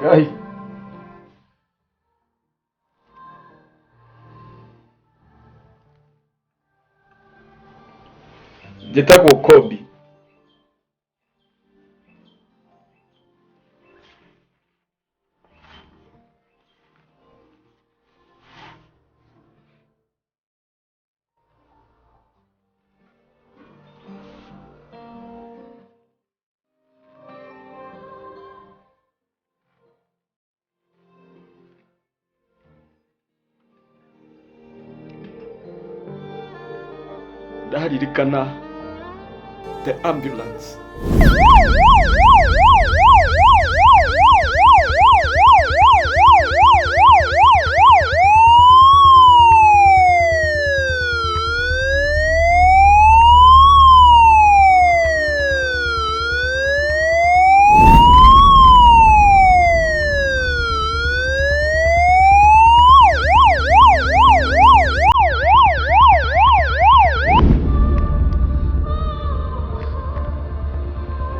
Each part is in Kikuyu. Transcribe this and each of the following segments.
Ngai. Njĩtagwo Kobi. Ndaririkana the ambulance.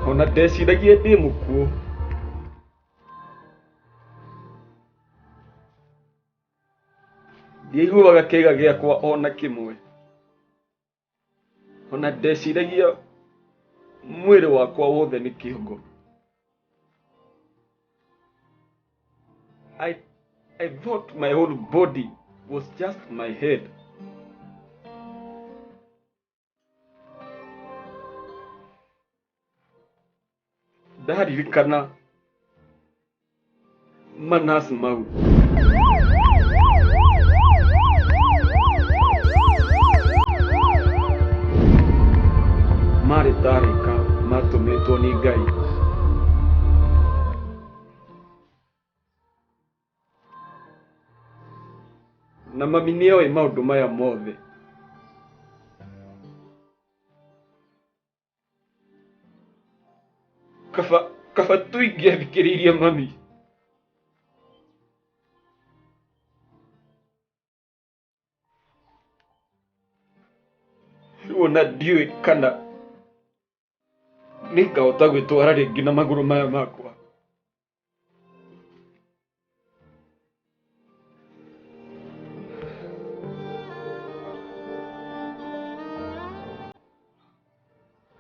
Ona ndeciragia ndĩ mũkuũ. Ndiaiguaga kĩĩga gĩakwa ona kĩmwe. Ona ndeciragia mwĩrĩ wakwa wothe nĩ kĩongo. I thought my whole body was just my head. Ndaririkana manasi mau. Marĩ ta araika matũmĩtwo nĩ Ngai. Na mami nĩoĩ maũndũ maya mothe. Kaba kaba tu ingĩathikĩrĩirie mami. Rĩu ona ndiũĩ kana nĩngahota gwĩtwara rĩngĩ na magũrũ maya makwa.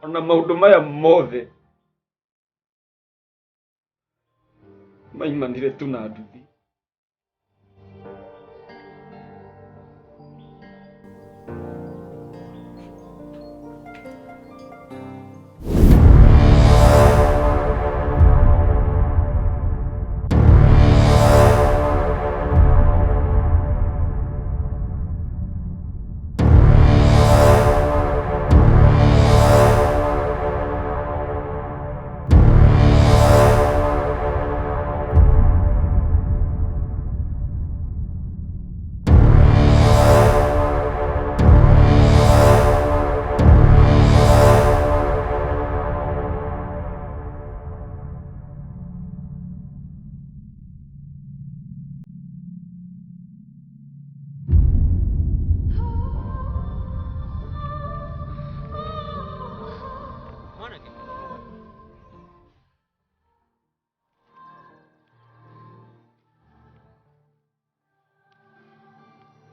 Ona maũndũ maya mothe maimanire tu na nduthi.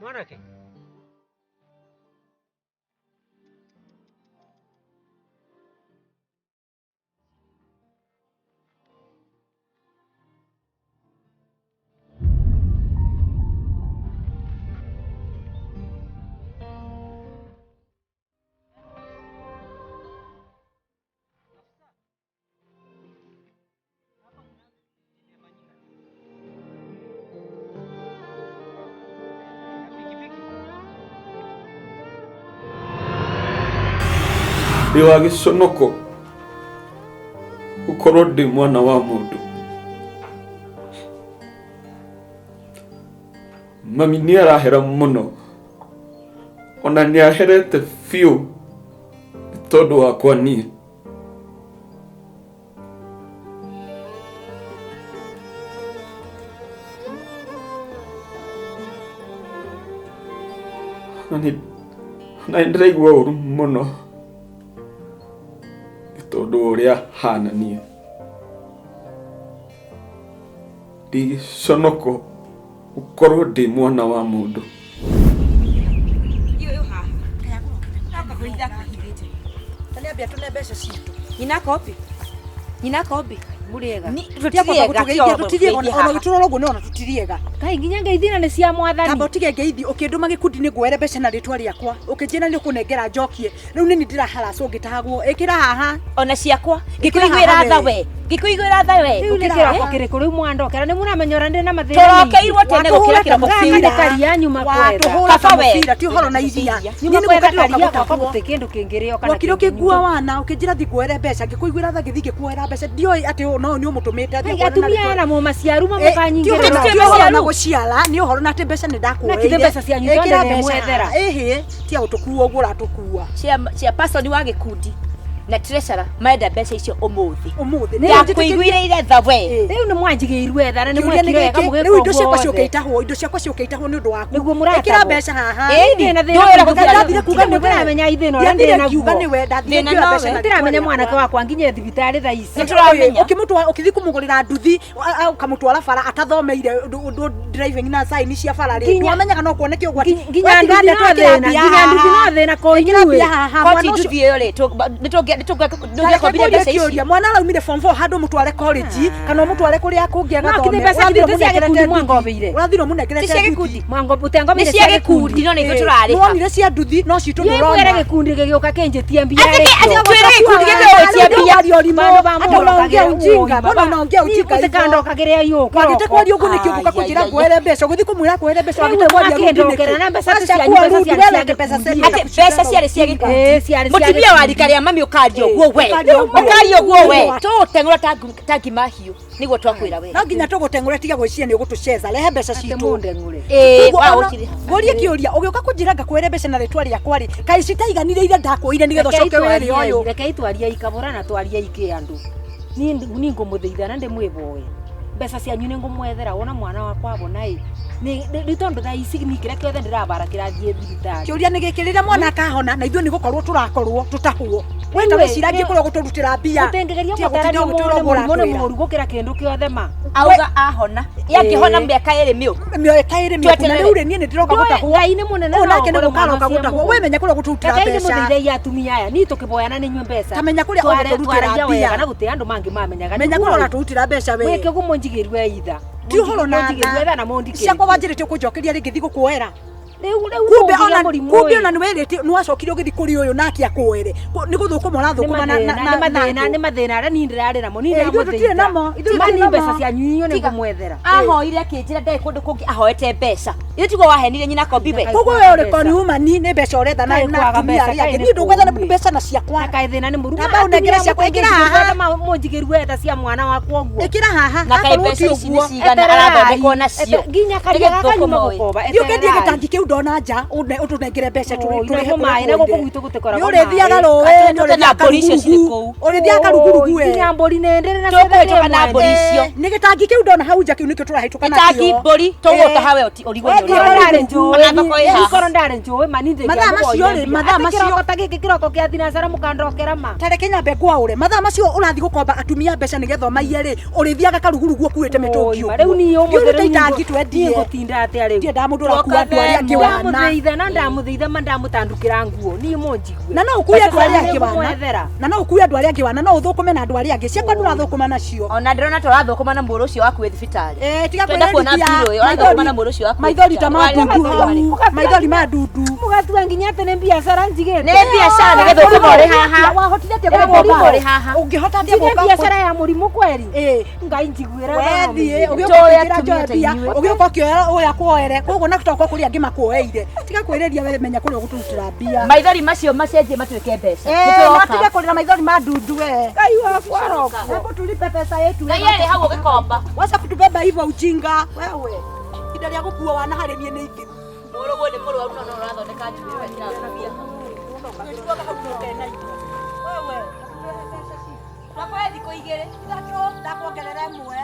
Mwanake. Ndĩ wa gĩconoko gũkorwo ndĩ mwana wa mũndũ. Mami nĩ arahera mũno, ona nĩ aherete biũ nĩ tondũ wakwa niĩ. Na nĩ ndĩraigua ũru mũno nĩ tondũ wa ũrĩa hana niĩ. Ndĩ gĩconoko gũkorwo ndĩ mwana wa mũndũ. Nyina kopi. Nyina kopi. Mũrĩega. Ona ũgĩtũrora ũguo nĩwona tũtiriega. Kai nginya ngeithi na nĩ cia mwathani. Kamba ũtige ngeithi ũkĩndũma gĩkundi-inĩ nguoere mbeca na rĩtwa rĩakwa ũkĩnjĩra nĩ ũkũnengera njokie rĩu nĩ niĩ ndĩraharacwo ngĩtahagwo ĩkĩra haha. Ona ciakwa Ĩkĩra ngĩkũiguĩra haha tha we. we. Ngĩkũiguĩra tha we. Rĩu nĩ kĩroko kĩrĩkũ rĩu mwandokera nĩ mũramenya ũrĩa ndĩ na mathĩna. Tũrokeirwo tene gũkĩra kĩroko Gaka nĩ karia nyuma kwetha. Watũhũra Kaba we. mũbira ti ũhoro na iria. Nyuma Niĩ nĩ kwetha gũka ndĩroka karia gwakwa gũtahwo. gũtirĩ kĩndũ kĩngĩrĩo kana Wokire kĩngĩnyuo. ũkĩngua wana ũkĩnjĩra thiĩ nguoere mbeca ngĩkũiguĩra tha ngĩthiĩ ngĩkuoera mbeca ndioĩ atĩ ũũ no nĩ ũmũtũmĩte Kai atumia aya na mũmaciaru mamũkanyingĩrĩra. ti ũhoro na gũciara nĩ ũhoro na atĩ mbeca nĩ Na kithĩ mbeca cianyu ndakuoeire. ciothe Ĩkĩra nĩ mbeca mwethera. haha. Ĩhĩ tia gũtũkua ũguo ũratũkua. Cia person wa gĩkundi na treasurer marenda mbeca icio ũmũthĩ. Ũmũthĩ. Ndakũiguĩrĩire tha we. Rĩu nĩ mwanjigĩirwo etha na nĩ Kĩũria nĩ mwekire wega gĩkĩ, mũgĩka rĩu indo ciakwa ũguo ciũke wothe. itahwo indo ciakwa ciũke itahwo nĩ ũndũ waku. Nĩguo mũratahwo. Ĩkĩra mbeca haha. Ĩni, Ndĩ na thĩna ndũĩ ũrĩa mũndũ gũkĩra Ndathire kuga nĩ we. Ndĩramenya ithĩna ũrĩa Ndiathire ndĩ ngiuga naguo. nĩ we, ndathire Thĩna ngĩoya nowe. mbeca na Ndĩramenya rĩtwa mwanake rĩakwa. wakwa nginye thibitarĩ thaa ici. Nĩtũramenya. Ũkĩmũtwara ũkĩthiĩ kũmũgũrĩra nduthi ũkamũtwara bara atathomeire ũndũ driving na sign cia bara rĩ Nginya- ndwamenyaga no kuoneke ũgwati. Nginya nduthi no thĩna, nginya nduthi no thĩna ko Ĩkĩra inyuĩ. mbia haha Koti mwana ũcio nduthi ĩyo rĩ, nĩtũngĩakombire mbeca ici. kĩũria mwana araumire form 4 handũ ũmũtware college kana ũmũtware kũrĩa kũngĩ No, agathome kithĩ mbeca Ũrathire ithuĩ ti cia ũmũnengerete gĩkundi nduthi. mwangobeire. Ũrathire ũmũnengerete Ti cia nduthi. gĩkundi. Mwango Nĩ cia gĩkundi no nĩ ithuĩ tũrarĩha. Nĩwonire cia nduthi no citũ Inyuĩ mwere ndũrona. gĩkundi gĩgĩũka kĩnjĩtie mbia Atĩ rĩkĩo. atĩ twĩre gĩkundi gĩkĩũĩtie mbia. Waria ũrimũ. Bandũ ba Hata mũndũ unaongea okagĩra ujinga. ũũ, Mbona unaongea ujinga hivyo? Gũtikandokagĩra iũ Wagĩte kĩroko. kwaria ũguo nĩkĩ ũgũka Ai, kũnjĩra ai, ai. nguoere mbeca ũgũthiĩ kũmwĩra kuoere mbeca Rĩu wagĩte kwaria rudi mwakĩndokera nĩkĩ? na mbeca ti Aca cianyu, kuwa mbeca rudi, ciarĩ cia welete mbeca gĩkundi. cetu. Atĩ mbeca ciarĩ cia gĩkundi. Ĩĩ, ciarĩ cia Mũtumia wa gĩkundi. rika rĩa mami ũkaria ũguo we. Ũkaria ũguo. Ũkaria ũguo we. Ũguo. Tũgũteng'ũra ta ngima hiũ nĩguo twakwĩra we. No nginya tũgũteng'ũre tiga gwĩciria nĩ ũgũtũceza rehe mbeca Atĩ citũ. mũndeng'ũre. Ĩĩ, Koguo wa ona- gũtirĩha. ngũrie kĩũria ũgĩũka kũnjĩra ngakuoere mbeca na rĩtwa rĩakwa rĩ kaĩ citaiganire iria ndakuoire nĩgetha ũcoke wĩre ũyũ. Rekei twarie ikabũra na twarie ikĩ andũ. Niĩ ngũmũthaitha na ndĩmwĩboe. Mbeca cianyu nĩ ngũmwethera wona mwana wakwa abona ĩ. Nĩ tondũ thaa ici niĩ kĩrĩa kĩothe ndĩrabara kĩrathiĩ thibitarĩ. Kĩũria nĩ gĩkĩ rĩrĩa mwana akahona na ithuĩ nĩ gũkorwo tũrakorwo tũtahwo. We ta Rĩu ĩ, wĩciragie nĩ- kũrĩa ũgũtũrutĩra mbia. Ũtĩngĩgeria Tiga gũtarania gũtinda ũgĩtwĩra mũndũ ũguo mũrimũ nĩ ũratwĩra. mũũru gũkĩra kĩndũ kĩothe ma. Auga ahona. Yangĩhona mĩaka ĩrĩ mĩũku. Mĩaka ĩrĩ mĩũku na rĩu rĩ niĩ nĩ ndĩroka Ndũĩ, gũtahwo. Ngai nĩ mũnene Ũyũ no nake nĩ ũkore gũka mwana aroka ũcio gũtahwo. mũgũrũ. We menya kũrĩa ũgũtũrutĩra Rekei mbeca. ndĩmũteithie atumia aya niĩ tũkĩboyana nĩ inyuĩ mbeca. Ta menya kũrĩa ũgũtũrutĩra Twaragia mbia. wega na gũtĩ andũ mangĩ mamenyaga. Menya kũrĩa ũratũrutĩra mbeca we. Mwĩke ũguo mũnjigĩrue itha. Ti ũhoro na Mũnjigĩrue itha na mũndikĩrie. Ciakwa wanjĩrĩte ũkũnjokeria rĩngĩ thiĩ gũkuoera. Rĩu rĩu Kumbe ũngĩgĩa ona mũrimũ kumbe ũyũ. ona nĩwerĩte nĩwacokire ũgĩthiĩ kũrĩ ũyũ nake akuoere. Nĩ gũthũkũma ũrathũkũma na na na nĩ mathĩna na nĩ mathĩna arĩa niĩ ndĩrarĩ namo niĩ Eh, ithuĩ tũtirĩ namo, ithuĩ Ma tũtirĩ niĩ namo. mbeca cianyu inyuĩ nĩ Tiga. ngũmwethera. Ahoire akĩnjĩra ndarĩ kũndũ kũngĩ ahoete mbeca. Ithuĩ tiguo wahenirie nyina kombi we. Koguo we ũrĩ koni umani nĩ mbeca ũretha na Kaĩ na kwaga atumia mbeca, arĩa kaĩ angĩ. nĩ Niĩ ndũgwetha kũũru. mbeca na ciakwa. Na kaĩ thĩna nĩ mũru. Namba ũnengere ciakwa, ĩkĩra haha. Mũnjigĩrue tha cia mwana wakwa ũguo. Ĩkĩra haha. Na kaĩ akorwo mbeca ti ici nĩ ũguo. cigana arathondekwo nacio. Nginya karia Nĩ gaka nyuma gĩthũkũma ũyũ. gũkoba. Thiĩ ũkendie gĩtangi kĩu ndona nja ũtũnengere mbeca Oi, tũrĩhe naguo maĩ, kũrĩa naguo kũngĩ. kũu gwitũ gũtikoragwo Nĩ ũrĩthiaga maĩ. rũĩ, Atĩ nĩ tũke na ũrĩthiaga mbũri icio cirĩ karugurugu. kũu. Ũrĩthiaga karugurugu we. Nginya mbũri nĩ ndĩrĩ na Tũkũhĩtũka na mbũri icio. Nĩ gĩtangi kĩu ndona hau nja kĩu nĩkĩo tũrahĩtũka nakĩo. Gĩtangi mbũri tũgũtaha we ũrigwo nĩ Wathiĩ ũrĩa. Korwo ndarĩ njũĩ, Ona thoko ĩ haha. korwo ndarĩ njũĩ ma niĩ Mathaa macio rĩ, mathaa macio- kĩroko ta gĩkĩ kĩroko kĩa thinacara mũkandokera ma. Ta reke nyambe ngwaũre mathaa macio ũrathiĩ gũkomba atumia mbeca nĩgetha ũmaiye rĩ ũrĩthiaga karugurugu ũkuĩte mĩtũngi Oi, ma, rĩu niĩ ũmũthĩ ũguo rĩu itangi niĩ twendie ngũtinda atĩa rĩu ndiendaga mũndũ ũrakua andũ arĩa angĩ wana ndamũthaitha na ndamũthaitha ma ndamũtandukĩra nguo niĩ mũnjigue na no ũkue andũ arĩa angĩ wana Ngũmwethera. na no ũkue andũ arĩa angĩ wana no ũthũkũme na andũ arĩa angĩ ciakwa ndũrathũkũma nacio Ona ndĩrona ta ũrathũkũma na mũrũ ũcio waku wĩ thibitarĩ. Eh, tiga Twenda kuona kwĩrerithia. mbirũ ĩyo, ũrathũkũma na mũrũ ũcio waku wĩ Maithori ta ma thibitarĩ. ndundu hau maithori ma ndundu mũgatua nginya atĩ nĩ mbiacara njigĩte Nĩ biacara nĩ gĩthũkũma ũrĩ haha. Wahotire atĩa Nĩ gũkomba? gĩthũkũma ũrĩ haha. Ũngĩhota atĩa njige gũka biacara ya mũrimũ kweri Ĩĩ. Ngai njiguĩra wethiĩ ũgĩũka Tũĩ ũkĩnjĩra atumia njoe ta mbia inyuĩ. ũgĩũka ũkĩoya ũyũ akuoere koguo na tokorwo kũrĩ angĩ makuoeire tiga kwĩrĩria we menya kũrĩa ũgũtũrutĩra mbia Maithori macio macenjie matuĩke mbeca. Eh, Nĩtũroka. no tige kũrĩra maithori ma ndundu we. Ngai wakwa arokwo. Hebu tulipe pesa yetu. Ngai arĩ hau ũgĩkomba. Wacha kutubeba hivyo ujinga wewe. Ihinda rĩa gũkua wana harĩ niĩ nĩ ithiru. Mũrũguo nĩ mũrwaru no no ũrathondeka njuĩrĩ wekĩra ngũbia hau. Ũgĩtuaga hau nĩ na indo. Wewe. Twakoya thikũ igĩrĩ. Ithatũ ndakuongerera ĩmwe.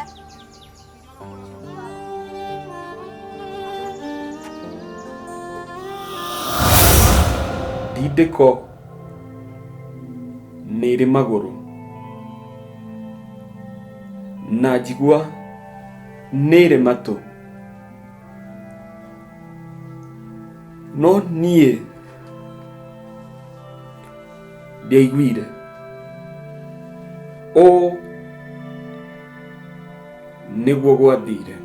Ndindĩko nĩ ĩrĩ magũrũ na njigua Nĩ ĩrĩ matũ no niĩ ndiaiguire. Ũũ nĩguo gwathire.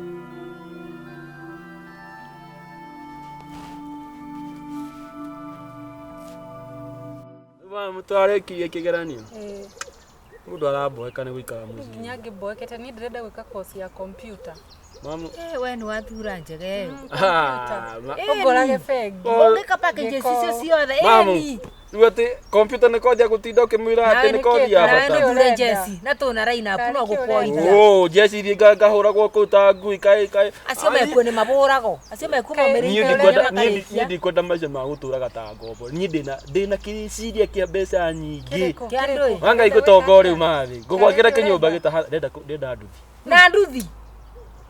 Mutwarekirie kigeranio mundu aramboeka ni guikara mucii nginya ngĩmboekete niĩ ndĩrenda gwĩka kosi ya kompiuta. Mamu We nĩ wathura njega ĩyo. Ah, ũngorage bengi. Ũngĩka packages icio ciothe Mamu, ĩni. rĩu atĩ kompiuta nĩ kothi ya gũtinda ũkĩmwĩra atĩ nĩ kothi ya Nawe bata. nĩ thure jeci na tũna rainapu no gũkwoithia. Oo, jeci iria ngahũragwo kũu ta ngui kaĩ kaĩ. Acio mekuo nĩ mabũragwo. Acio mekuo Niĩ maumĩrĩte ndikwenda ũrĩa niĩ makarĩkia. ndikwenda maica ma gũtũraga ta ngombo. Niĩ ndĩna kĩciria kĩa mbeca nyingĩ. Kĩa andũ ĩ. Wanga igũtonga o rĩu mathĩ. Ngũgwakĩra kĩnyũmba gĩtaha ndĩrenda nduthi. Na nduthi.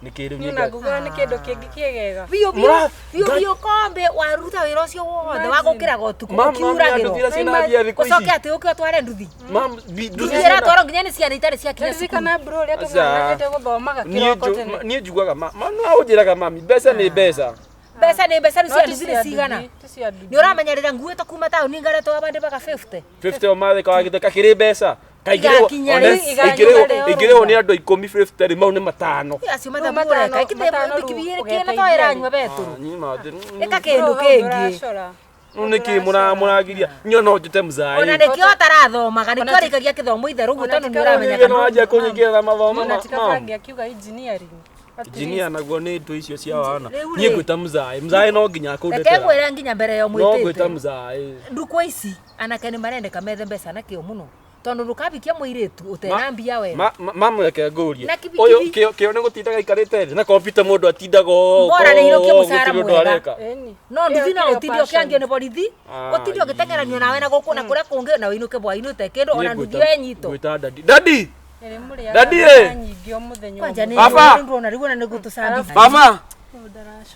Nĩkĩ rĩu Niĩ niĩ ona ngugaga nĩ kĩndũ kĩngĩ kĩegega. Biũ biũ Mũra- biũ biũ kombe waruta wĩra ũcio wothe wa gũkĩraga ũtukũ Mam, mam, nduthi ũkiuragĩrwo. iria ciĩna mbia thikũ ici. Ũcoke atĩ ũke ũtware nduthi. Mam, nduthi Nduthi ciĩna- ĩratwarwo nginya nĩ ciana itarĩ ciakinya cukuru. Ririkana bro ũrĩa Aca. tũng'ang'anĩte gũthomaga Niĩ kĩroko nju- tene. niĩ njugaga ma ma- no ũnjĩraga mami mbeca nĩ mbeca. Mbeca nĩ mbeca rĩu No cia ti nduthi cia nĩ cigana. nduthi, ti cia nduthi. Nĩ ũramenyerera nguĩte kuma taũni ngaretwo abandĩ baga 50. 50 o mathĩ kawagĩte kakĩrĩ mbeca. Igakinya rĩ, igakinya rĩ, Ingĩrĩhwo nĩ andũ 10 50 rĩ mau nĩ matano. Acio Rĩu mathabu matano- ũreka ikite matano rĩu bikibiri kĩna ũgeteithia to rĩ. ĩranyua betũrũ. Niĩ mathĩ- Ĩka kĩndũ Bro, hau kĩngĩ. ndũracora. Rĩu nĩkĩ mũragiria niĩ no njũte mzaĩ. Ona nĩkĩo ũtarathomaga nĩkĩo ũrĩkagia gĩthomo itherũ ũguo tondũ nĩ ũramenya Niĩ no wanjia kũnyingĩrĩra mathomo Ona ma- ti mam. kaba akiuga engineering. At Engineer naguo nĩ ndũ icio cia wana. Rĩu Niĩ rĩ- ngwĩta mzaĩ. Mzaĩ no nginya Reke akũndetera. ngwĩre nginya mbere ya No ngwĩta ũmwĩtĩte. mzaĩ. Ndukũ ici anake nĩ marendeka methe mbeca na kĩo mũno tondũ ndũkabikia mũirĩtu ũtena mbia we. Mamu reke ngũrie. Na kibikibi. Ũyũ kĩo kĩo nĩ gũtindaga aikarĩte thĩ na kompiuta mũndũ atindaga ũũ, Bora nĩ inũkie ũũ, mũcara gũtirĩ ũndũ mwega. areka. Ĩni. No nduthi Ĩyo no kĩrĩ ũtinde ũkĩangio nĩ borithi, Ah, ũtinde ũgĩteng'eranio nawe na gũkũ na kũrĩa kũngĩ na ũinũke bwainĩ ũte kĩndũ ona Niĩ nduthi ngwĩta- ĩyo ĩnyitwo. ngwĩta dadi. Dadi! Ĩrĩ mũrĩaga Daddy, mbeca ĩ. nyingĩ o mũthenya o Kwanja nĩ Baba! ndĩrona rĩu ona nĩ gũtũcambithia. Baba!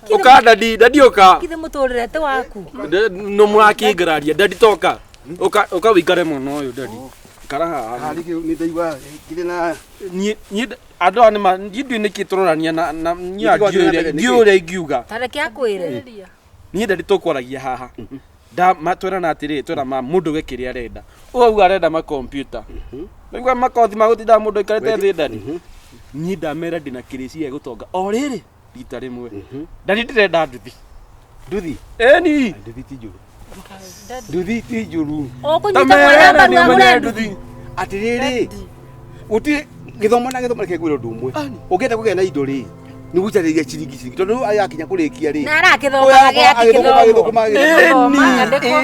Ũka dadi, dadi ũka. Githĩ mũtũrĩre ti waku. No mũrakĩngararia, dadi toka. Ũka ũka wĩikare mwena ũyũ dadi. Ikara haha. Harĩ nĩ ndaigua kĩrĩ na Niĩ niĩ andũ aya nĩma niĩ ndiũĩ nĩkĩ tũrorania na na niĩ Nĩkĩ gwathiĩ na ndiũĩ mbere, ũrĩa nĩkĩ? ndiũĩ ũrĩa ingiuga. Ta reke akwĩre. Niĩ dadi tũkwaragia haha. Nda ma twerana atĩrĩ twera ma mũndũ we kĩrĩa arenda. Ũgauga arenda makompiuta. Naigua makothi ma gũtindaga mũndũ aikarĩte thĩ dadi. Niĩ ndamera ndĩna kĩrĩcia gũtonga o rĩrĩ rita rĩmwe. Dadi ndĩrenda nduthi. nduthi. Ĩni. Nduthi ti njũru. Nduthi ti njũru. Ũkũnyita mwana mbaru agũre nduthi. Atĩrĩrĩ, gũtirĩ gĩthomo na gĩthomo reke ngwĩre ũndũ ũmwe. Ũngĩenda kũgĩa na indo rĩ, nĩ gũcarĩria ciringi ciringi tondũ rĩu ayakinya kũrĩkia rĩ. Na arakĩthomaga gĩake gĩthomo.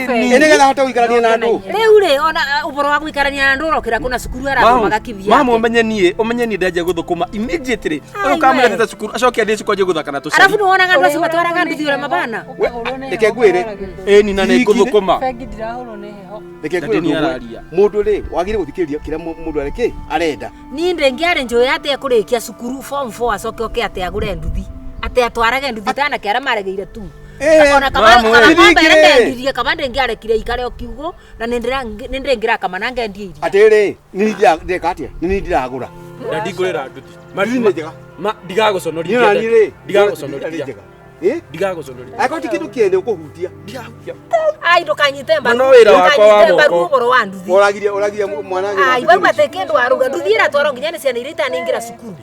Ĩ nĩgetha ahote gũikarania na andũ. Rĩu rĩ ona ũboro wa gũikarania na andũ ũrokĩra kũna cukuru arathomaga Mamu kivyake. ũmenye niĩ ũmenye niĩ ndanjia gũthũkũma immediately. Ai, Ũyũ kamũrethete we. cukuru acoke athiĩ cukuru anjie gũthaka na Arabu tũcari. nĩ wonaga andũ acio matwaraga nduthi ũrĩa mabana. Ũkahũrwo nĩ Reke heho ngwĩre. ũkarwara gĩthũri. Ĩni na nĩ Ciringi-rĩ. ngũthũkũma. Bengi ndirahũrwo nĩ heho. Reke Dadi ngwĩre nĩ ũndũ ũmwe. araria. Mũndũ rĩ, wagĩrĩire gũthikĩrĩria kĩrĩa mũndũ arĩ arenda. Niĩ ndĩngĩarĩ njũĩ atĩ ekũrĩkia cukuru form 4 acoke oke atĩ agũre nduthi. Atĩ atwarage nduthi ta anake arĩa maregeire tu. Eh, Ona kaba mamu, kaba eh. ng'ombe ĩrĩa Ciringi-rĩ. ndendirie kaba ndĩngĩarekire ikare o kiugũ na nĩndĩngĩrakama na ngendie iria. Atĩrĩrĩ, nĩ niĩ ndĩreka atĩa? Nĩ niĩ ndĩragũra. Dadi ngũrĩra nduthi. Nduthi nĩ njega. Ma Niĩ ndigagũconorithia. ona niĩ rĩ, Ndigagũconorithia. nĩ njega. Ĩ? Ndigagũconorithia. Angĩkorwo ti kĩndũ kĩene ũkũhutia. Ndigahutia. Ai ndũkanyite mbaru. Mana wĩra wakwa wa Ndũkanyite mbaru moko. ũboro wa nduthi. Ũragiria ũragiria mwana agĩra Ai wauga atĩ kĩndũ waruga nduthi ĩratwarwo nginya nĩ ciana iria itanĩingĩra cukuru.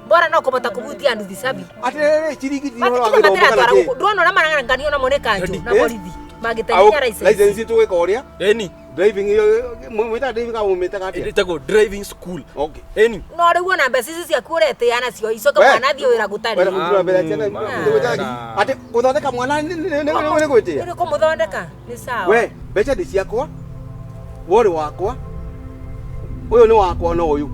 Bora no kũbota kũbutia nduthi sabi. Atĩrĩrĩ, ciringi ti ũhoro wa Matikire gĩthomo kana matiratwara kĩ. gũkũ. Ndwona ũrĩa maranganio namo nĩ kanjũ na Eh? borithi. Magĩteng'era license. License tũgwĩka ũrĩa? Ĩni. Driving ĩyo mwĩtaga driving kana mũmĩtaga atĩa? Ĩtagwo driving school. Okay. Ĩni. No rĩu ona mbeca ici ciaku ũretĩa nacio icoke We. mwana athiĩ wĩra gũtarĩ. Wena kũthura mbere ya ciana atĩ gũthondeka mwana nĩ gwĩtĩa. Nĩ kũmũthondeka nĩ sawa. We, mbeca nĩ ciakwa, worĩ wakwa, ũyũ nĩ wakwa na ũyũ.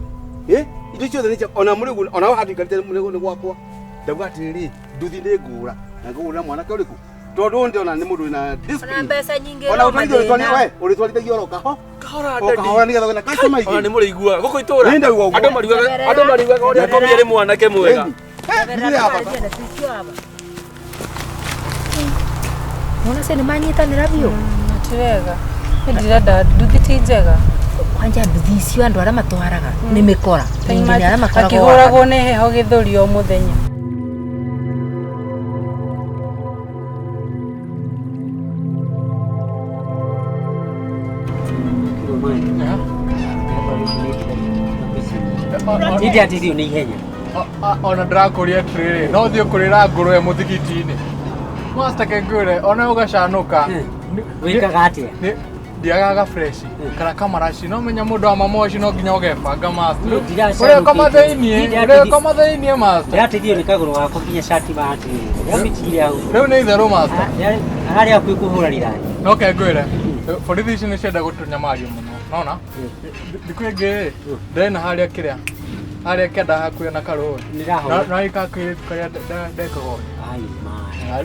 Ĩ? Indo ciothe nĩ ciakwa, ona mũrĩ ũguo, ona handũ ikarĩte nĩ gwakwa. Ndauga atĩrĩrĩ, nduthi nĩ ngũra, na ngũgũrĩra mwanake ũrĩkũ? Tondũ ũyũ ndĩrona nĩ mũndũ wĩna Ona discipline. mbeca nyingĩ Ona no ũtwarithia ũrĩtwarithia mathĩna. we, ũrĩtwarithagia oro kaho. Kahora O kahora nĩgetha ũgĩe na customer Ona ingĩ. nĩ mũrĩiguaga gũkũ itũra. Nĩ ndaigua ũguo. Andũ mariugaga andũ mariugaga ũrĩa komi arĩ mwanake mwega. Ĩni. Eh, nduthi ya bata. Mwana cio nĩ manyitanĩra biũ. Na ti wega. Niĩ ndirenda nduthi ti njega. Kwanja nduthi icio andũ arĩa matwaraga nĩ mĩkora. Ningĩ nĩ arĩa makoragwo Akĩhũragwo nĩ heho gĩthũri o mũthenya. Ndiateithio nĩ ihenya. Ona ndĩrakũria atĩrĩrĩ, no ũthiĩ kũrĩra ngũrwe mũthigiti-inĩ. Master kengwĩre, ona ũgacanũka. Wĩkaga atĩa? Ndiagaga fresh kana kamaraci no menya mũndũ wa mamoci no nginya ũgebanga master. Niĩ ndiracanũkĩte. Ũrĩkoma thĩiniĩ, Niĩ ũrĩkoma thĩiniĩ master. Ndĩrateithio nĩ kagũrũ gakwa nginya cati maratĩrĩria. Ndĩramĩtigire hau. Rĩu nĩ itherũ master. Ararĩ hakuhĩ kũhũra rithathi. No kengwĩre, borithi ici nĩ cienda gũtũnyamaria mũno. Nona? Thikũ ĩngĩ ndĩrĩ harĩa kĩrĩa harĩa kĩanda hakuhĩ na karũĩ. Nĩndahona. No ĩka karĩa ndekaga ũũ. Ai ma.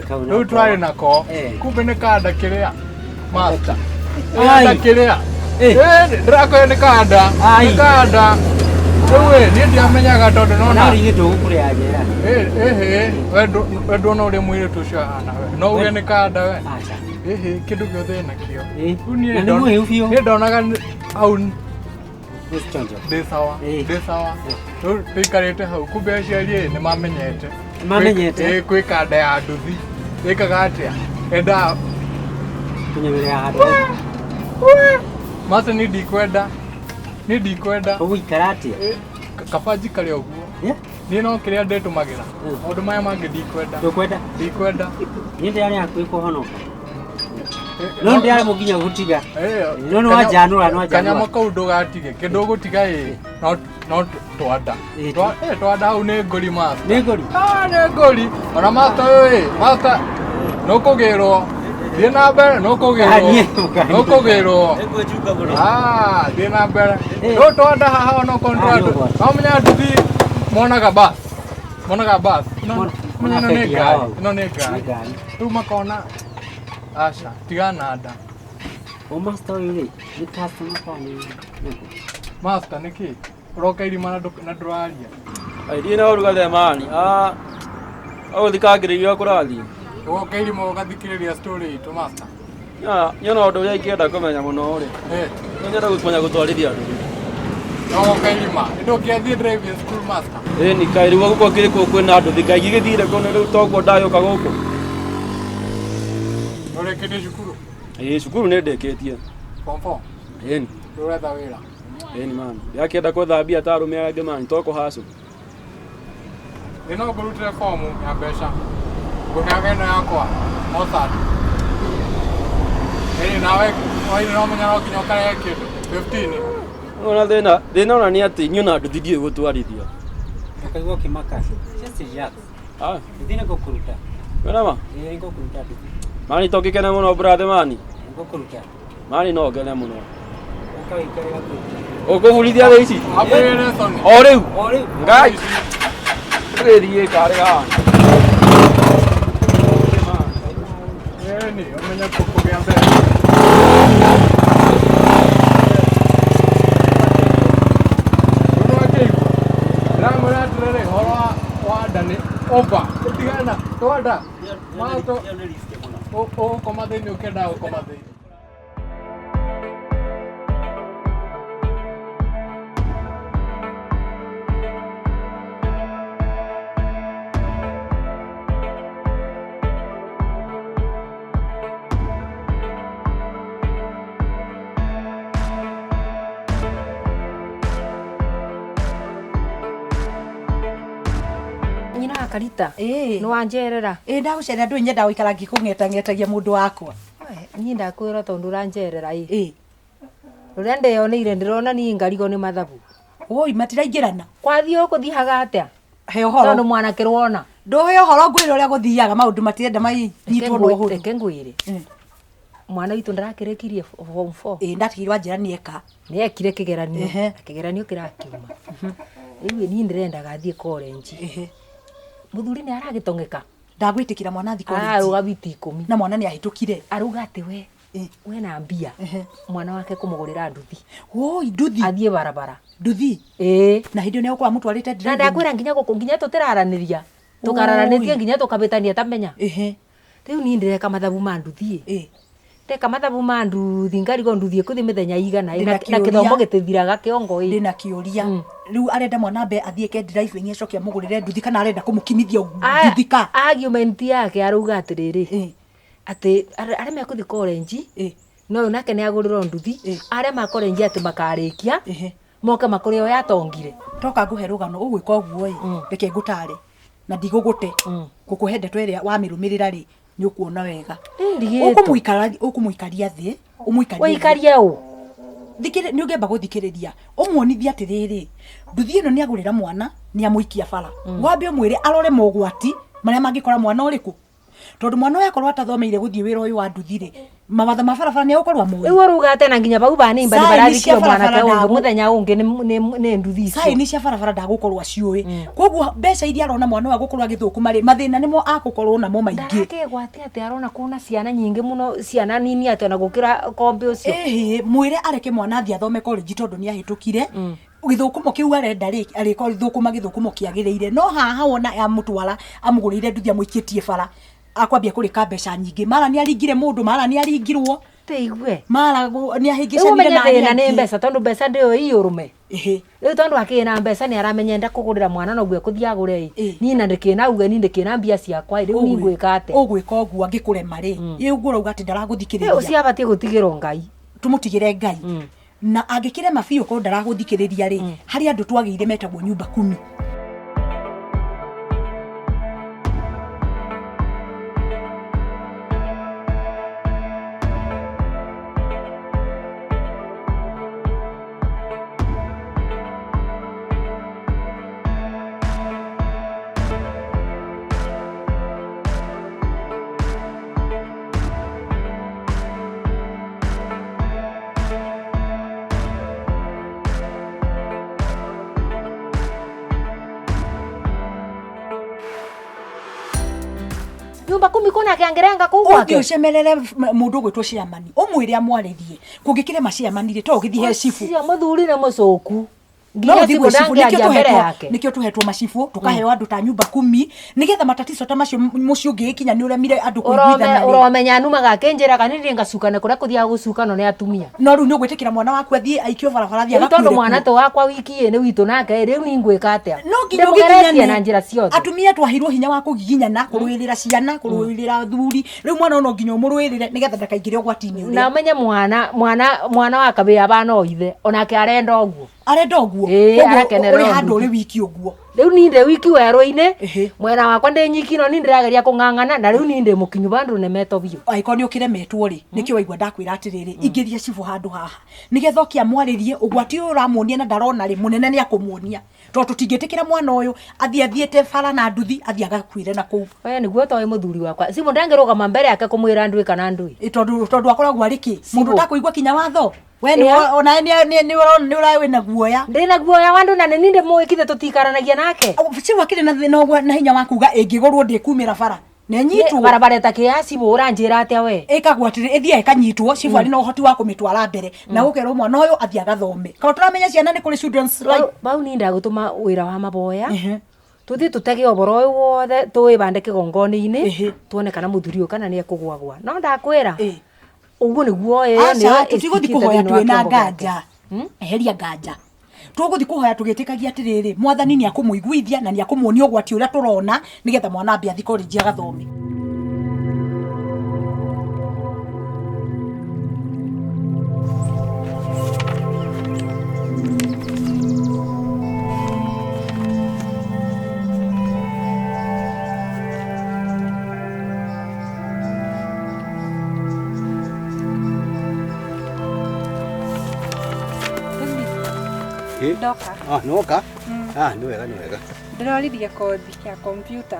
Kau Rĩu nako. twarĩ nako Eh. kumbe nĩ kanda kĩrĩa master. Ai. Kanda kĩrĩa. Eh. Ndĩrakwĩra nĩ kanda. Ai. Nĩ kanda. Rĩu ĩ, niĩ ndiamenyaga tondũ nona. Na rĩngĩ ndũgũkũrĩa njera. Ĩhĩ, we nduona ũrĩa mũirĩtu ũcio ahana we. No uge nĩ kanda we. Aca. Ĩhĩ, kĩndũ gĩothe ena kĩo. Eh. Rĩu niĩ Na nĩ mũhĩu biũ. Niĩ ndonaga hau Gũcichonjo. ndĩ sawa, Eh. ndĩ sawa. Rĩu tũikarĩte hau kumbe aciari ĩ nĩ mamenyete. Mamenyete? Ĩ, kwĩ kanda ya nduthi. Ĩkaga atĩa? Endaga Kũnyemerera handũ. Master niĩ ndikwenda. Niĩ ndikwenda. Ũgũikara atĩa? Ĩ, kaba njikare ũguo. Eh? Niĩ no kĩrĩa ndĩtũmagĩra. Mm. Maũndũ maya mangĩ ndikwenda. Ndũkwenda? Ndikwenda. Niĩ ndĩrarĩ hakuhĩ kũhonoka. Ĩ, No ndĩraremwo nginya gũtiga. Ĩ, No nĩ wanjanũra, nĩ wanjanũra. Kanyamũ kau ndũgatige. Kĩndũ ũgũtiga ĩ, no twanda. Ĩ, Twanda hau nĩ ngũri master. Nĩ ngũri? Ah, nĩ ngũri. Ona master ũyũ ĩ, master nũkũgĩrwo. Thiĩ na mbere nũkũgĩrwo. Ah, niĩ ngũkania. Nũkũgĩrwo. Nĩngwĩchunga mũno. Ah, thiĩ na mbere. Eh. Rĩu twanda haha onokorwo Ah, nĩ nĩ ũgwati. no menya nduthi monaga bus. Monaga bus. No, Mona- menya ĩno mona nĩ bengi ngari. yao. Ĩno nĩ Nĩ ngari. ngari. Rĩu makona aca, tigana nda. O master ũyũ rĩ, nĩ customer kana nĩ Master nĩkĩ? Ũroka irima na ndũraria. Ai na ũrugarĩ mani. Ah. Ũgũthikangĩrĩria kũrathiĩ. Ũgoka irima ũgathikĩrĩria story itũ master. Nyona ũndũ ũrĩa ingĩenda kũmenya mũno rĩ. Eh, No nyenda kũmenya gũtwarithia nduthi. ũgoka irima. Ndũngĩathiĩ driving school master. Ĩ ni kaĩ rĩu gũkũ kĩrĩ kũ kwĩna nduthi kaingĩ gĩthire kũ rĩu toguo ndagĩũka gũkũ. Ũrĩkĩtie cukuru Ĩ cukuru nĩ ndĩkĩtie. form 4. Ĩ ni. Ũretha wĩra. Ĩ ni mani. Ndĩrakĩenda gwetha mbia ta arũme arĩa angĩ mani to kũhacũ. Ĩ no ngũrutĩre fomu ya mbeca. Ngũheaga ĩno yakwa. Mossad. Ĩ nawe waire no menya no nginya ũkarehe kĩndũ. 15. Ona thĩna thĩna ona nĩ atĩ niĩ ona nduthi ndiũĩ gũtwarithia. Ũkaigua ũkĩmaka. Just relax. Ah, Nduthi nĩ ngũkũruta. wĩna ma? Ĩ ngũkũruta nduthi. Mani to ngĩkene mũno brother mani. Ngũkũruta. Mani no ngene mũno. Ũka wĩikare hakuhĩ. Ũkũburithia thaa ici? Ambĩrĩrie lesson. O rĩu. O rĩu. Ngai. Tũgĩthiĩ karĩ haha. Ĩ ni ũmenye kũgĩa mbeca. Ũndũ wa kĩigua. Ndĩramwĩra atĩrĩrĩ, ũhoro wa nda nĩ over. Tigana, twanda. Mato ũgũkoma thĩinĩ ũkĩendaga gũkoma thĩinĩ. Nyina wa Karita Ĩĩ. nĩ wanjerera. Ĩ ndagũcerera ndũĩ nyendaga gũikara ngĩkũng'etang'etagia mũndũ wakwa. Niĩ ndakwĩra tondũ ũranjerera ĩ. Ĩ. Rũrĩa ndeyoneire ndĩrona niĩ ngarigo nĩ mathabu. Woi matiraingĩrana. Kwathiĩ ũkũthiaga atĩa? He ũhoro. Tondũ mwanake rwona. Ndũhe ũhoro ngwĩre ũrĩa gũthiaga maũndũ matirenda manyitwo na ũhũthũ. Reke ngwĩre. Mwana witũ ndarakĩrĩkirie form 4. Ĩ ndatigirwo anjĩra nĩeka. Nĩekire kĩgeranio. Ehe. Na kĩgeranio kĩrakiuma. Rĩu niĩ ndĩrendaga athiĩ college. Mũthuri nĩ aragĩtong'eka. Ndagwĩtĩkĩra mwana athiĩ college. Ararũga biti ikũmi. Na mwana nĩ ahĩtũkire. Arauga atĩ we wena mbia mwana wake kũmũgũrĩra nduthi. Woi nduthi. Athiĩ barabara. Nduthi. Ĩĩ. Na hĩndĩ ĩyo nĩ egũkorwo amũtwarĩte Na driving. ndakwĩra nginya gũkũ nginya tũtĩraranĩria. Tũkararanĩtie Oi. nginya tũkabĩtania tamenya. Ehe. Rĩu niĩ ndĩreka mathabu ma nduthi. Ĩ. Ndeka mathabu ma nduthi ngarigo nduthi ĩkũthiĩ mĩthenya igana ĩ, Ndĩna na kĩũria. kĩthomo gĩtithiraga kĩongo ĩ. Ndĩna kĩũria. Rĩu arenda mwana ambe athiĩ eke driving acoke amũgũrĩre nduthi kana arenda kũmũkinyithia nduthi ka? Argument yake arauga atĩrĩrĩ atĩ arĩa mekũthiĩ college no ũyũ nake nĩ agũrĩrwo nduthi arĩa ma college atĩ makarĩkia Moke makũrĩa ũyũ atongire. Toka ngũhe rũgano ũgwĩka ũguo ĩ, reke ngũtare na ndigũgũte ngũkũhe ndeto ĩrĩa wamĩrũmĩrĩra rĩ, nĩ ũkuona wega. Ndigĩtwo. Ũkũmũikaria thĩ, ũmũikarie thĩ. Ũikarie ũ? Thikĩrĩ, nĩ ũngĩamba gũthikĩrĩria ũmuonithie atĩrĩrĩ, nduthi ĩno nĩ agũrĩra mwana, nĩ amũikia bara. Wambe ũmwĩre arore mogwati marĩa mangĩkora mwana ũrĩkũ, tondũ mwana ũyũ akorwo atathomeire gũthiĩ wĩra ũyũ wa nduthi rĩ, mawatho ma barabara nĩ egũkorwo amoĩ. Rĩu ũruga atĩa na nginya bau banimba nĩ Sign barathikire cia mwanake barabara ũngĩ mũthenya ũngĩ nĩ nduthi icio. Sign cia barabara ndagũkorwo aciũĩ, koguo mbeca iria arona mwana ũyũ agũkorwo agĩthũkũma rĩ, mathĩna nĩmo agũkorwo namo maingĩ. Ndarakĩgwatia atĩ arona kuna ciana nyingĩ mũno, ciana nini atĩ ona gũkĩra kombe ũcio. Ĩhĩ, mwĩre areke mwana athiĩ athome college tondũ nĩ ahĩtũkire. Gĩthũkũmo kĩu arenda rĩ, arĩthũkũma gĩthũkũmo kĩagĩrĩire, no haha wona amũtwara amũgũrĩire nduthi amũikĩtie bara, akwambia kũrĩka mbeca nyingĩ, mara nĩ aringire mũndũ, mara nĩ aringirwo. Tĩigue. Mara nĩ Rĩu ahĩngĩcanire ũmenye na arĩa thĩna nĩ angĩ. mbeca tondũ mbeca ndĩyo ĩ ũrũme. Ĩhĩ. Rĩu tondũ akĩna mbeca nĩ aramenya enda kũgũrĩra mwana noguo ekũthiĩ agũre ĩ. Niĩ na ndĩkĩna uge niĩ ndĩkĩna mbia ciakwa ĩ, rĩu niĩ ngwĩka atĩa? Ũgwĩka ũguo angĩkũrema rĩ, ĩ ũguo ũrauga atĩ ndaragũthikĩrĩria. Rĩu ũcio abatiĩ gũtigĩrwo Ngai. Tũmũtigĩre Ngai. Na angĩkĩrema biũ korwo ndaragũthikĩrĩria rĩ, harĩ andũ twagĩire metagwo nyumba kumi. Nyumba kumi kuna kĩangerenga kũu Ũthiĩ gwake. ũcemerere mũndũ ũgwĩtwo chairman, ũmwĩre amwarĩrie. Kũngĩkĩrema chairman rĩ, to ũgĩthiĩ he cibũ. Ũcio mũthuri nĩ mũcũku. No Nginya ũthiĩ cibũ gwĩ cibũ, nĩkĩo ndangĩaria mbere tũhetwo, yake. nĩkĩo tũhetwo macibũ, tũkaheo andũ ta nyumba kumi, nĩgetha matatizo ta macio mũciĩ ũngĩgĩkinya nĩ ũremire andũ kũiguithana rĩ. Ũromenya numaga akĩnjĩraga niĩ thiĩ ngacukane kũrĩa kũthiaga gũcukanwo nĩ atumia. No rĩu nĩ ũgwĩtĩkĩra mwana waku athiĩ aikio barabara athiĩ Rĩu tondũ agakuĩre mwana kuo. to wakwa wiki ĩ nĩ witũ nake rĩu niĩ ngwĩka atĩa? No nginya Ndĩmũgeretie ũgiginyane. na njĩra ciothe. Atumia twaheirwo hinya wa kũgiginyana, kũrũĩrĩra ciana, kũrũĩrĩra athuri. Rĩu mwana ũyũ no nginya ũmũrũĩrĩre nĩgetha ndakaingĩre ũgwati-inĩ ũrĩa. Na ũmenye mwana wa kabĩa bana o ithe onake arenda ũguo. Arenda ũguo? Ĩĩ, Koguo arakenerera ũrĩ handũ ũndũ. ũrĩ wiki ũguo. Rĩu niĩ ndĩ wiki werũ-inĩ, mwena wakwa ndĩ nyiki no niĩ ndĩrageria kũng'ang'ana na rĩu niĩ ndĩ mũkinyu bandũ nemetwo biũ. Angĩkorwo nĩ ũkĩremetwo rĩ, nĩkĩo waigua ndakwĩra atĩrĩrĩ, ingĩria cibũ handũ haha nĩgetha ũke amwarĩrie ũgwati ũyũ ũramuonia na ndarona rĩ, mũnene nĩ akũmuonia, tondũ tũtingĩtĩkĩra mwana ũyũ athiĩ athiĩte bara na nduthi athiĩ agakuĩre na kũu. We nĩguo toĩ mũthuri wakwa cibũ ndangĩrũgama mbere yake kũmwĩra ndũĩ kana ndũĩ. Ĩ, tondũ akoragwo arĩ kĩ mũndũ ũtakũigua kinya watho. We nĩ Ĩa. onawe nĩ ũra wĩna guoya. Ndĩna guoya wa andũ na nĩ niĩ ndĩmũĩ kithe tũtikaranagia nake. Cibũ akĩrĩ na thĩna ũguo na hinya wa kuga ĩngĩgũrwo ndĩkumĩra bara na ĩnyitwo. Barabara ĩtakĩ ya cibũ ũranjĩra atĩa we? Ĩkagwo atĩrĩ, ĩthiaga ĩkanyitwo, cibũ arĩ na ũhoti wa kũmĩtwara mbere na gũkerwo mwana ũyũ athiĩ agathome. Kana tũramenya ciana nĩ kũrĩ children's right. Bau niĩ ndagũtũma wĩra wa maboya. Tũthiĩ tũtege ũboro ũyũ wothe tũwĩbande kĩgongona-inĩ tuone kana mũthuri ũyũ kana nĩ ekũgwagwa. No ndakwĩra ũguo nĩguo ĩyo Aca, nĩyo tũtigũthiĩ ĩcikĩte kũhoya thĩinĩ wa twĩna kĩongo gĩake. nganja. Eheria nganja. Tũgũthiĩ kũhoya tũgĩtĩkagia atĩrĩrĩ, mwathani nĩ akũmũiguithia na nĩ akũmuonia ũgwati ũrĩa tũrona nĩgetha mwana ambe athiĩ college agathome. Ndoka. Ah, nĩwoka? Ah, nĩ wega, nĩ wega. Ndĩroririe kothi ya kompiuta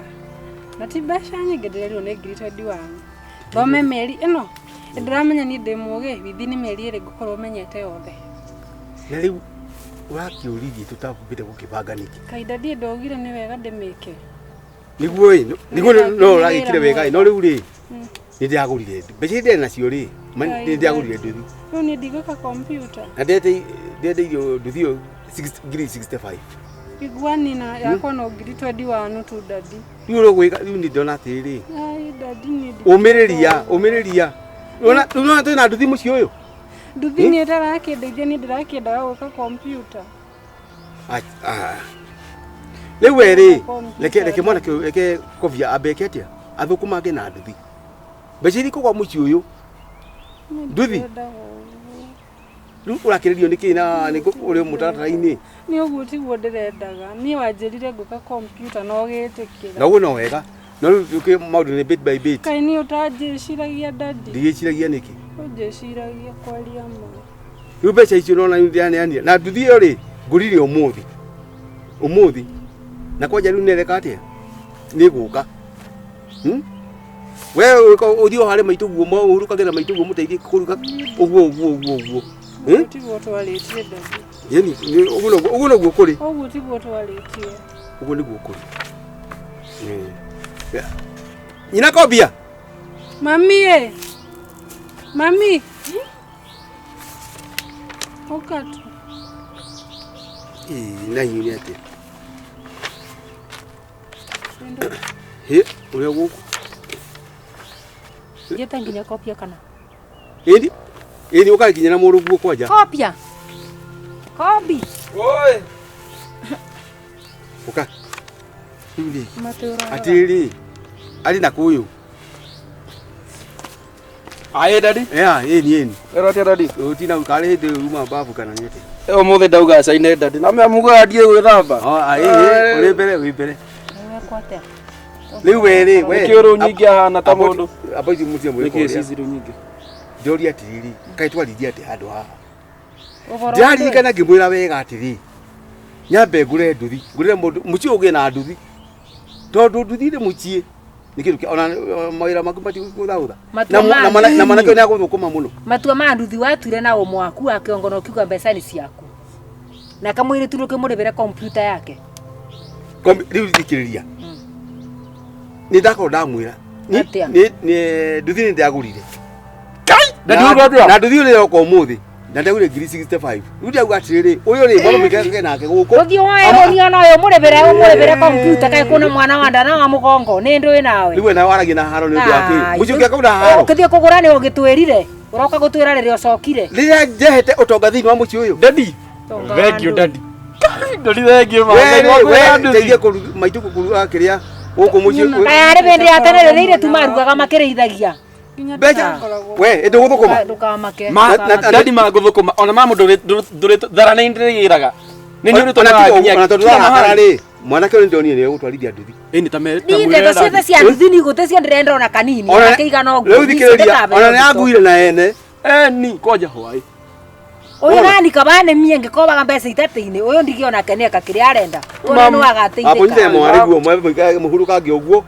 na ti mbeca nyingĩ, ndĩrerirwo nĩ ngiri 21 thome mĩeri ĩno. Ndĩramenya niĩ ndĩ mũgĩ, withi nĩ mĩeri ĩrĩ ngũkorwo menyete yothe. Na rĩu ũrakĩũririe tũtambĩte gũkĩbanga nĩkĩ? Kahinda ndiĩ ndogire nĩ wega ndĩmĩke. Nĩguo ĩ, nĩguo no ũragĩkire wega ĩ, no rĩu rĩ, Mm. nĩ ndĩragũrire mbeca iria ndĩrĩ nacio rĩ, nĩ ndĩragũrire nduthi. Rĩu niĩ ndigwĩka kompiuta. Na ndendeirio nduthi ĩyo ngiri 65. Igua nina yakwa no ngiri 21 tu dadi. Rĩu ũrũgwĩka, rĩu nĩ ndona atĩrĩrĩ, Ai dadi niĩ ũmĩrĩria, ũmĩrĩria. Ũrona rĩu twĩna nduthi mũciĩ ũyũ? Nduthi nĩ ĩtarakĩndeithia, niĩ ndĩrakĩendaga gwĩka kompiuta. Rĩu we rĩ, reke mwanake ũyũ, reke Kovia ambe eke atĩa? Athũkũmange na nduthi. Mbeca iria ikũgwa mũciĩ ũyũ, Niĩ Nduthi? ndirendaga ũguo. Rĩu ũrakĩrĩrio nĩ kĩ na nĩ ũrĩ mũtaratara-inĩ? Nĩ ũguo tiguo ndĩrendaga. Niĩ wanjĩrire ngũka kompiuta na ũgĩtĩkĩra. Na ũguo no wega. No rĩu tũkĩ maũndũ nĩ bit by bit. Kaĩ niĩ ũtanjĩciragia daddy? Ndigĩciragia nĩkĩ? Ũnjĩciragia kwaria ma. Rĩu mbeca icio nona ndĩraneanire. Na nduthi ĩyo rĩ, ngũrire ũmũthĩ. Ũmũthĩ. Na kwanja rĩu nĩreka atĩa? Nĩ gũka. We ũthiĩ o harĩ maitũ guo, ũhurũkage na maitũ guo mũteithie kũruga ũguo ũguo ũguo ũguo. Ũguo tiguo twarĩtie daddy. Yeni, ũguo noguo ũguo noguo kũrĩ. Ũguo tiguo twarĩtie. Ũguo nĩguo kũrĩ. Nyina kobia. Mami ĩ. Mami. Ũka tu. Ĩĩ, na inyuĩ nĩ atĩa? Hĩ, ũrĩa gũkũ. Njĩte nginya kopia kana? Ĩni, ĩni ũkakinya na mũrũguo kwanja. Kopia. Kobi. Oi. Ũka. Rĩu rĩ, Matũra. atĩrĩrĩ, arĩ na kũyũ. Aĩ daddy. Ya, ĩni ĩni. Ĩro atĩa daddy? Ũtina karĩ hĩndĩ uma babu kana nĩ atĩa? Ũmũthĩ ndauga caine daddy. Na mĩa mugaga ndiĩ gwĩthamba. Oh, ĩĩ, ũrĩ mbere, wĩ mbere. Wekwo atĩa? Rĩu we rĩ, we. Nĩkĩ ũrũ nyingĩ ahana ta mũndũ? Abo ici mũtie mwĩko Nĩkĩ ũrĩa. cici rũ nyingĩ? Ndĩroria atĩrĩrĩ, kaĩ twaririe atĩa handũ haha? Ũhoro wa Ndĩraririkana ngĩmwĩra wega atĩrĩ, nyambe ngũre nduthi, ngũrĩre mũndũ, mũciĩ ũgĩe na nduthi. Tondũ nduthi rĩ mũciĩ nĩ kĩndũ kĩa ona mawĩra maku matigũthaũtha. Matua ma Na mwanake nduthi. ũyũ nĩagũthũkũma mũno. Matua ma nduthi watuire na ũmwe waku wa kĩongo na ũkiuga mbeca nĩ ciaku. Na kamũirĩtu ndũkĩmũrĩbĩre kompiuta yake. Rĩu thikĩrĩria. Nĩ ndakorwo ndamwĩra. Atĩa? Nduthi nĩ ndagũrire. Daddy ũguo atĩa? Na nduthi ũrĩa yoka ũmũthĩ. Na ndagũrire ngiri 65. Rĩu ndauga atĩrĩrĩ, ũyũ rĩ, mwana mũikare nake gũkũ. Ũthiĩ woe rũni ona ũyũ mũrĩbĩre ũmũrĩbĩre kompiuta kaĩ kwĩna mwana wa nda na wa mũgongo nĩ ndũĩ nawe. Rĩu we nawe waragia na haro nĩ ũndũ wa kĩ? Mũciĩ ũngĩaka na haro. Ũkĩthiĩ kũgũra nĩ ũgĩtwĩrire. Ũroka gũtwĩra rĩrĩa ũcokire. Rĩrĩa njehete ũtonga thĩinĩ wa mũciĩ ũyũ. Daddy. Ũtonga wa Thank you andũ. daddy. Daddy thank you ma. We Ngai rĩ, waku we ya nduthi. teithia maitũ kũruga kĩrĩa gũkũ mũciĩ. Kaya arĩ hĩndĩ ya tene rĩrĩa airĩtu marugaga makĩrĩithagia. Nginya Mbeca. ndĩrakoragwo. We, ĩndĩ gũthũkũma. Ndũkamake. Ma Na- daddy ma gũthũkũma ona ma mũndũ ndũrĩ thara nĩ ndĩrĩgĩraga. Nĩ nĩ Ona ũrĩtũmaga tiga nginya ona tondũ warakara rĩ, mwanake ũyũ nĩndonire nĩegũtwarithia nduthi. Ĩni ta me Niĩ ndeto ciothe cia nduthi nĩ igũte cio ndĩrenda ona kanini. Ona- Ona kĩigana ũguo. Rĩu thikĩrĩria, ona nĩanguire na ene. Eni kwanja hwaĩ. Ũyũ nani kaba nĩ mie ngĩkobaga mbeca itatĩ-inĩ ũyũ ndige onake nĩeka kĩrĩa arenda. Tondũ Mam- nĩ Abonyite wagateithĩka. mwarĩ guo mũikare mũhurũkange ũguo.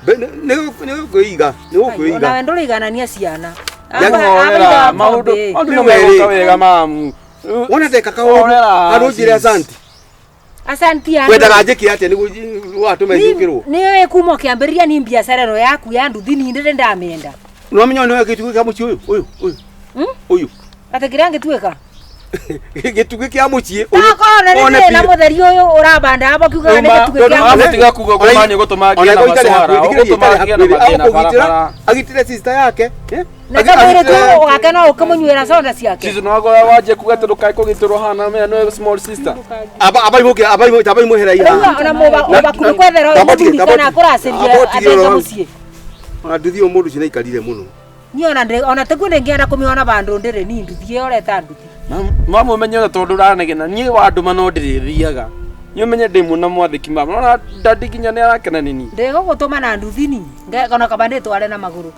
Nĩ gũkwĩiga, nĩ gũkwĩiga. Onawe ndũrĩiganania ciana. Horera maũndũ maũndũ Rĩu nĩ megũka we rĩ. wega mamu. Wona ndeka kaũndũ, Horera, handũ ũnjĩre sis. asante. Asanti andũ. Wendaga njĩke atĩa nĩguo watũma njũkĩrwo? Nĩ kuma ũkĩambĩrĩria ni biacara ĩno yaku ya nduthi ni ndĩrĩ ndamĩenda. Nĩwamenya nĩwe gĩtugĩ kĩa mũciĩ ũyũ, ũyũ, ũyũ. Ũyũ. Atĩ kĩrĩa ngĩtuĩka? Gĩtugĩ kĩa mũciĩ ũyũ. Takorwo nĩ One thĩna biũ. mũtheri ũyũ ũrabanda abo kiugaga nĩ gĩtugĩ kĩa Ona mũciĩ. tiga kuga ũguo ma nĩ ũgũtũma ngĩe Ona na ĩkorwo itarĩ macwara, hakuhĩ, thikĩrĩria ũgũtũma itarĩ ngĩe na hakuhĩ, mathĩna agũkũgitĩra, barabara. agitĩre sister yake. eh? Na kamũirĩtu wake no ũkĩmũnyuĩra soda ciake. Sister no agora wanjie kuga atĩ ndũkae kũgitĩrwo hana mea nĩwe small sister. Aba imũkĩra, aba imũhera Rĩu ona mũbakuĩ kwethera ũyũ mũthuri kana akũracĩria athenga mũciĩ. Ona nduthi ũyũ mũndũ ũcio nĩaikarire mũno. Niĩ ona ona tiguo ndĩngĩenda kũmĩona bandũ ndĩrĩ ni nduthi ĩyo ũreta nduthi. Mamu ũmenye ona tondũ ũranegena niĩ wandũma no ndĩrĩthiaga. Niĩ ũmenye ndĩ mũna mwathĩki mama. Nona daddy nginya nĩ arakena nĩ niĩ. Ndĩgũgũtũma na nduthi ni ona kaba ndĩtware na magũrũ.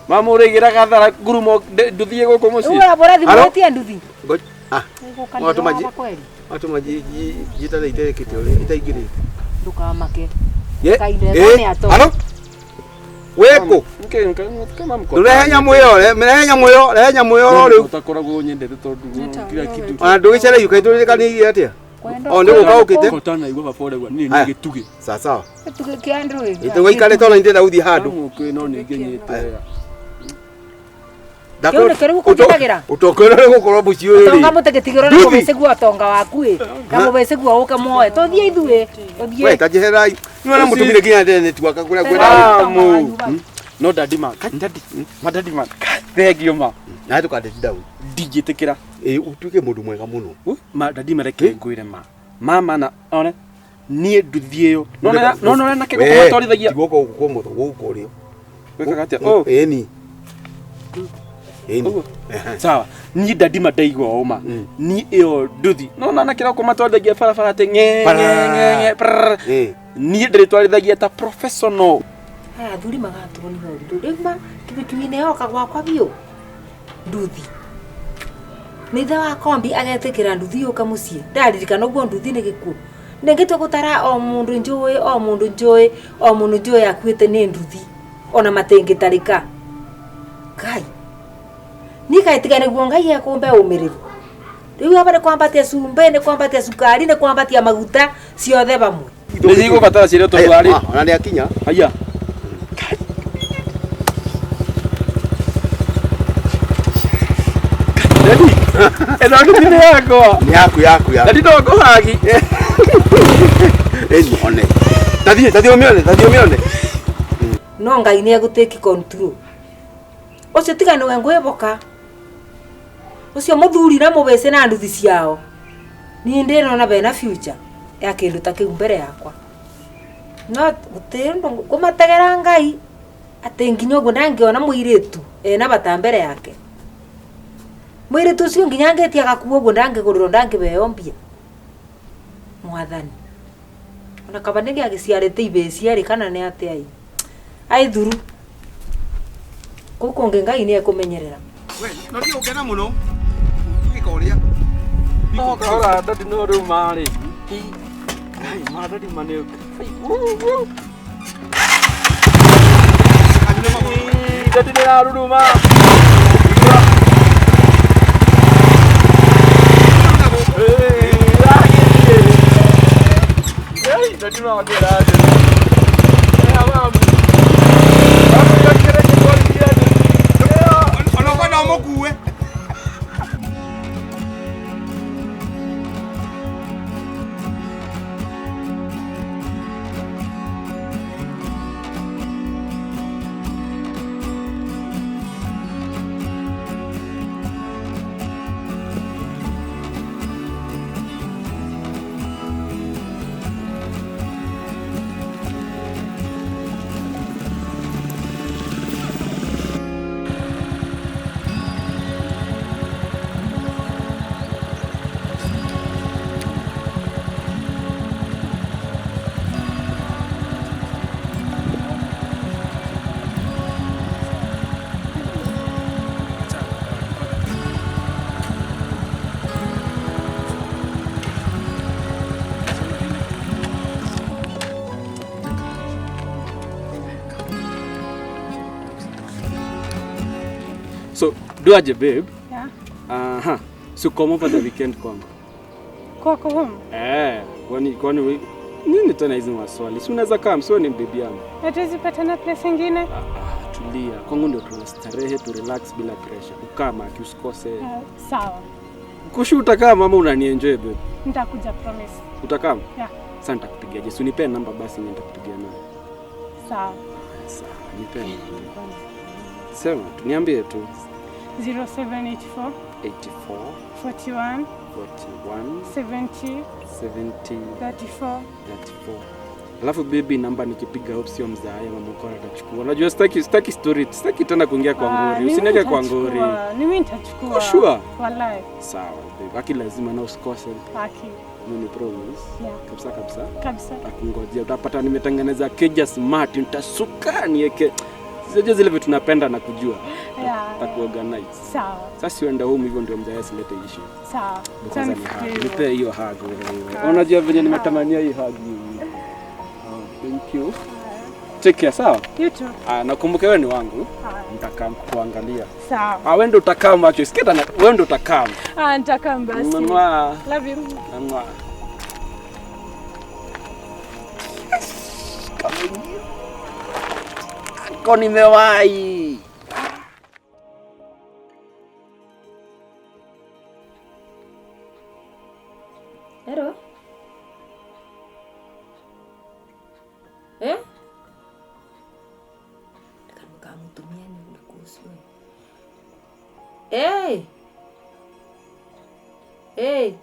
Mamu ũrĩgĩraga thara ngurumo nduthi gũkũ Rĩu mũciĩ. ũrabũra thimũ Halo? wĩtie nduthi. Ngoja- ah, Ũgũka Watũma ndĩrona kweri. watũma njĩtane iterekĩte ũrĩa itaingĩrĩte. Ndũkamake. Ye- Kainde eh, nĩ ato. halo? Wĩkũ? Ndũrehe nyamũ ĩyo, rehe nyamũ ĩyo, rehe nyamũ ĩyo rĩu. Utakoragwo nyendete tondũ kila kitu. Ona ndũgĩcereire ũkaitũrĩkanĩirie atĩa? O nĩ gũka ũkĩte? Kotana igua baba ũrauga niĩ Aya. nĩ gĩtugĩ. Sawa sawa. Gĩtugĩ kĩa andũ ĩ. Ĩtũgũikare tondũ nĩ ndĩrenda gũthiĩ handũ. Mũkĩ no nĩ ngenyĩte wega. Kĩu nĩkĩo rĩu ũkũnjĩkagĩra? Ũtonga ũrĩa ũgũkorwo mũciĩ ũyũ Ũtonga rĩ. mũtĩgĩtigĩrwo na Nduthi. mũbĩcĩguo ũtonga waku ĩ. Na mũbĩcĩguo ũke muoe. Tũthiĩ ithuĩ. Tũthiĩ. We ta njeherai. Nĩ wona mũtumire nginya ndene network kũrĩa kwenda. Mamu. No daddy ma, kai daddy, ma daddy ma. Thank you ma. Na ndũkandeti down. Ndingĩtĩkĩra. Ĩ ũtuĩke mũndũ mwega mũno. Ma daddy mareke ngwĩre ma. Mama na one niĩ nduthi ĩyo. No no na kĩgo matwarithagia. Guoko gũkũ mũtho gũkũ ũrĩo. Wĩkaga atĩa? Oh. Ĩni. Ĩni. Sawa, niĩ ndandima ndaigua ũma. Niĩ ĩyo nduthi. No na kĩroko matwarithagia barabara atĩ ng'e ng'e ng'e ng'e prrr. Niĩ ndĩrĩtwarithagia ta professional. Aya athuri magatuo nĩ ũndũ rĩu ma kibikibi yoka gwakwa biũ nduthi nĩ ithe wa kombi agetĩkĩra nduthi yũka mũciĩ ndaririkana ũguo nduthi nĩ gĩkuũ nĩngĩtua gũtara o mũndũ njũĩ o mũndũ njũĩ o mũndũ njũĩ akuĩte nĩ nduthi ona matĩngĩtarĩka ngai niĩ kaĩ nĩguo ngai ekũmbe ũmĩrĩru rĩu aba nĩ kwambatia cumbĩ nĩ kwambatia cukari nĩ kwambatia maguta ciothe vamwe. Nĩ cigũbatara ciĩrĩ tondũ arĩ. Ona nĩ akinya. Haya. Daddy, ĩno nduthi nĩ yakwa. Nĩ yaku yaku yaku. Daddy no ngũhagi. Ĩni one. Tathiĩ tathiĩ ũmĩone tathiĩ ũmĩone. No ngai nĩ egũtake control ũcio tiga nĩwe ngwĩboka ũcio mũthuri na mũbĩcĩ na nduthi ciao niĩ ndĩrona bena future ya kĩndũ ta kĩu mbere yakwa no gũtirĩ ũndũ ngũmategera ngai atĩ nginya ũguo ndangĩona mũirĩtu ena bata mbere yake mũirĩtu ũcio nginya angĩtia agakua ũguo ndangĩgũrĩrwo ndangĩheo mbia mwathani ona kaba nĩgĩ agĩciarĩte ibĩci erĩ kana nĩ atĩa ĩ aithuru kũu kũngĩ ngai nĩ ekũmenyerera. We, no ndiĩ gũkena mũno. Gĩka ũrĩa. No kahora daddy no rĩu marĩ. Ai, ma daddy ma nĩ. Daddy nĩ araruruma. Daddy no akwĩra atĩ. Ona kwenda ũmũkue. So, do aje babe? Yeah. Aha. So come over the weekend kwangu. Kwako home. Eh, kwani kwani nini tena hizi maswali? Si unaweza kama sio ni bibi yangu. Hatuwezi patana place ingine? Ah, tulia. Kwangu ndio tunastarehe, tu relax bila pressure. Ukama usikose. Sawa. Kushu utakaa mama unanienjoy babe. Nitakuja promise. Utakaa? Yeah. Sasa nitakupigia. Je, si unipe namba basi mimi nitakupigia nayo. Sawa. Sawa, nipe namba. Sema tu, niambie tu. 0784 84 41 41 70 70 34. 34. Alafu baby namba nikipiga hope sio mzae mama mkora atachukua. Unajua sitaki sitaki story, sitaki tena kuingia kwa ngori. Usiniweke kwa ngori. Mimi nitachukua. Uko sure? Wallahi. Sawa babe. Aki lazima na usikose. Haki. Mimi ni promise. Yeah. Kabisa kabisa. Kabisa. Nakungojea utapata nimetengeneza keja smart, nitasuka niweke. Sio zile vitu napenda na kujua. Yeah. Takuorganize. Sawa. Sasa uende home hivyo ndio mzae asilete issue. Sawa. Kwanza ni Tanifikirie hug. hivyo. Nipe hiyo hug wewe. Unajua venye nimetamania hii hug. Oh, thank you. Take care, sawa? You too. Ah, nakumbuka wewe ni wangu. Haya. Nitakaa kuangalia. Sawa. Ah, wewe ndio utakaa macho. Sikia tena, wewe ndio utakaa. Ah, nitakaa basi. Mwah. Love you. Mwah. Ako nimewahi. Hello? Eh? Kanua ka mũtumia nĩ ũrĩkũ ũcio? Eh. Eh.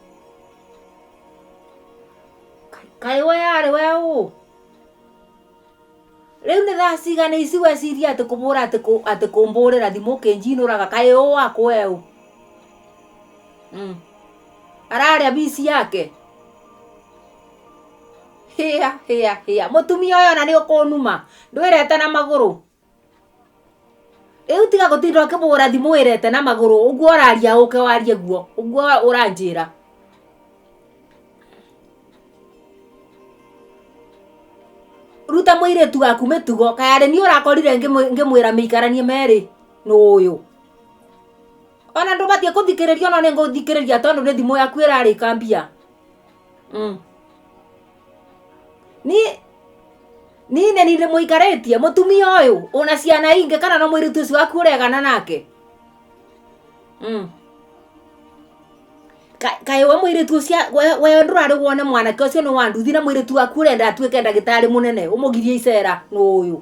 Kaĩ we arĩ we ũ? Rĩu nĩ thaa cigana ici weciria atĩ kũbũra atĩ kũmbũrĩra thimũ ũkĩnjinũraga kaĩ ũ wakwa eũ. Ararĩa bici yake. Hĩa hĩa hĩa mũtumia ũyũ ona nĩ ũkũnuma ndwĩrete na magũrũ. Rĩu tiga gũtinda ũkĩbũra thimũ wĩrete na magũrũ ũguo ũraria ũke warie guo ũguo ũranjĩra. Ruta mũirĩtu waku mĩtugo kaĩ arĩ niĩ ũrakorire ngĩmwĩra mĩikaranie merĩ nũ ũyũ. Ona ndũbatiĩ kũthikĩrĩria no nĩngũthikĩrĩria tondũ nĩ thimũ yaku ĩrarĩka mbia. Niĩ nĩ niĩ mũikarĩtie mũtumia ũyũ ona ciana ingĩ kana no mũirĩtu ũcio waku ũregana nake. Kaĩ we mũirĩtu ũcio we ndũrarĩ wone mwanake ũcio nĩ wa nduthi na mũirĩtu waku ũrenda atuĩke ndagĩtarĩ mũnene ũmũgirie icera nũ ũyũ.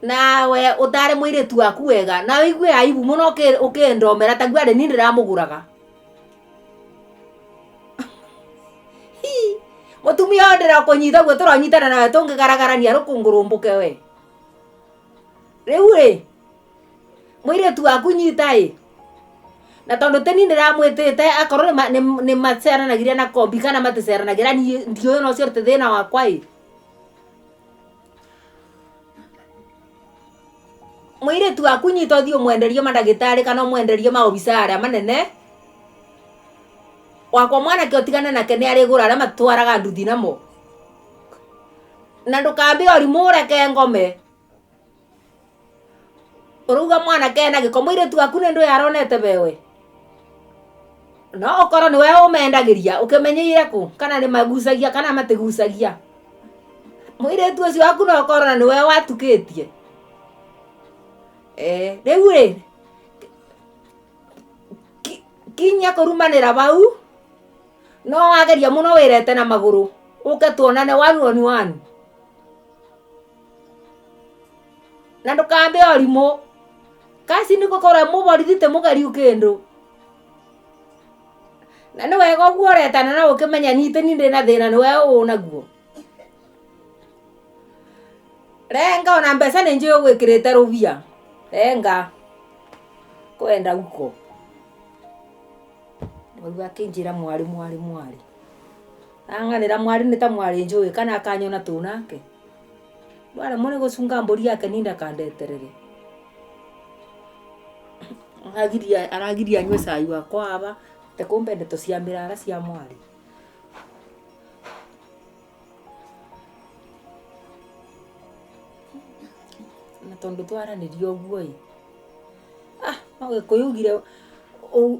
Nawe ũtare mũirĩtu waku wega na ũigue aibu mũno ũkĩndomera taguo arĩ niĩ ndĩramũgũraga. Mũtumia ũyũ ndĩrakũnyita ũguo tũronyitana nawe tũngĩgaragarania rũkũngũ rũmbũke we. Rĩu rĩ mũirĩtu waku nyita ĩ na tondũ tĩ niĩ ndĩramwĩtĩte akorwo nĩ maceranagĩria na kombi kana maticeranagĩra niĩ ndiũĩ ona ũcio ti thĩna wakwa ĩ. Mũirĩtu waku nyita ũthiĩ ũmwenderie mandagĩtarĩ kana ũmwenderie maobisa arĩa manene. Wakwa mwanake ũtigane nake nĩ arĩgũra arĩa matwaraga nduthi namo. Na ndũkambe ũrimũ ũreke ngome. Ũrauga mwanake ena gĩko mũirĩtu waku nĩ ndũĩ aronete bewe. No ũkorwo nĩwe ũmendagĩria ũkĩmenyeire kũ kana nĩ magucagia kana matigucagia. Mũirĩtu ũcio waku no ũkorwo na nĩwe watukĩtie. Rĩu rĩ kinya kũrumanĩra bau no wageria mũno wĩrete na magũrũ ũke tuonane one on one. Na ndũkambe ũrimũ kasi nĩ gũkorwo mũborithi ti mũgeriu kĩndũ. Na nĩ wega ũguo ũretana na ũkĩmenya niĩ ti niĩ ndĩna thĩna nĩwe ũũ naguo. Renga ona mbeca nĩ njũĩ ũgwĩkĩrĩte rũbia. Renga kwenda uko. Rĩu akĩnjĩra mwarĩ mwarĩ mwarĩ. Ang'anĩra mwarĩ nĩ ta mwarĩ njũĩ kana akanyona tũ nake. Ndwaremwo nĩ gũcunga mbũri yake niĩ ndakandeterere. Aragiria anyue cai wakwa aba te kumbe ndeto cia mĩrara cia mwarĩ. Na tondũ twaranĩria ũguo ĩ no Gĩkũyũ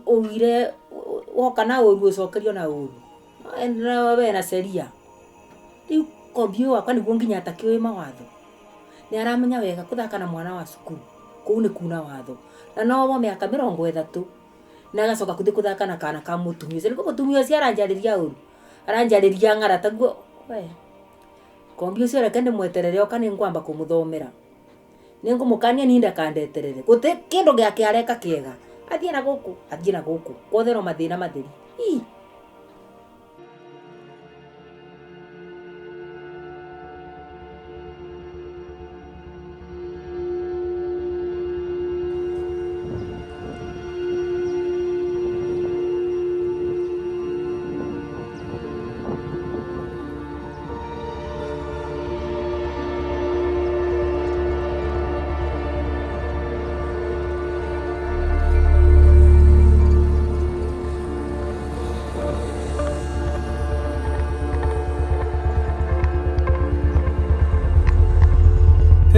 ugire woka na ũru ũcokerio na ũru. No we na sheria. Rĩu kombi ũyũ wakwa nĩguo nginya atakĩũĩ mawatho. Nĩ aramenya wega kũthaka na mwana wa cukuru kũu nĩ kuna watho. Na no wa mĩaka 30 na agacoka kũthiĩ kũthaka na kana ka mũtumia ũcio. Nĩguo mũtumia ũcio aranjarĩria ũru. Aranjarĩria ng'ara taguo we. Kombi ũcio reke ndĩmweterere oka nĩngwamba kũmũthomera. Nĩngũmũkania niĩ ndakandeterere. Gũtirĩ kĩndũ gĩake areka kĩega. Athiĩ na gũkũ, athiĩ na gũkũ. Kwothe no mathĩna matheri.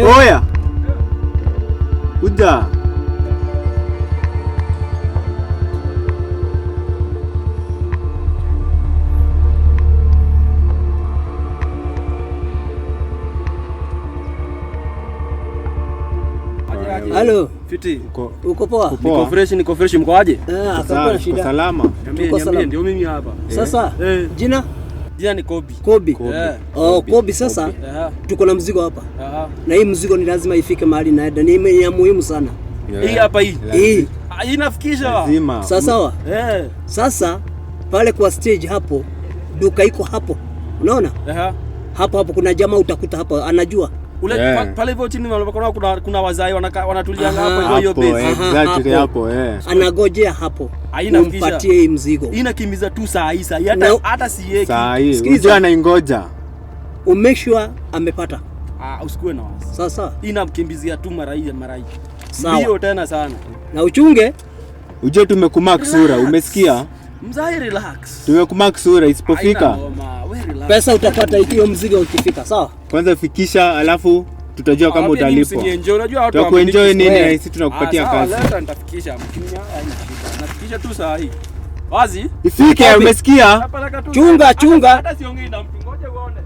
Oya. Uda. Halo. Fiti. Uko poa? Niko fresh, niko fresh, mko aje? Hakuna shida. Salama. Niambie, ndio mimi hapa. Sasa jina? Jina ni Kobi. Kobi. Oh, Kobi sasa. Tuko na mzigo hapa. Na hii mzigo ni lazima ifike mahali naenda. Ni ya muhimu sana. Hii hapa hii. Hii. Inafikisha. Lazima. Sawa sawa. Eh. Sasa pale kwa stage hapo duka iko hapo. Unaona? Aha. Hapo hapo kuna jamaa utakuta hapo anajua. Ule Yeah. pale hivyo chini kuna wazai wanatulia Aha. hapo hivyo hiyo Hapo, base. exactly hapo, eh. Anagojea hapo. Haina fikisha. Umpatie hii mzigo. Inakimbiza tu saa hii saa hii hata No. hata sieki. Saa hii Sikiza. unajua anaingoja. Umake sure amepata. Ah, usikuwe na wasi. Sawa sawa. Inamkimbizia tu mara hii mara hii. Sawa. Mbio tena sana. Na uchunge. Ujue tumekumark sura, umesikia? Mzai relax. Tumekumark sura isipofika. Haina noma, we relax. Pesa utapata hiyo mzigo ukifika, sawa? Kwanza fikisha alafu tutajua kama Wapi ni utalipwa. msinienjoy, unajua watu Tutakuenjoy hawaamini. nini na sisi tunakupatia Ah, sawa, kazi. leta nitafikisha. Mkinya haina shida. Nafikisha tu saa hii. Wazi? Ifike, umesikia? Napeleka tu. Chunga, chunga. Hata siongei na mtu, ngoja uone.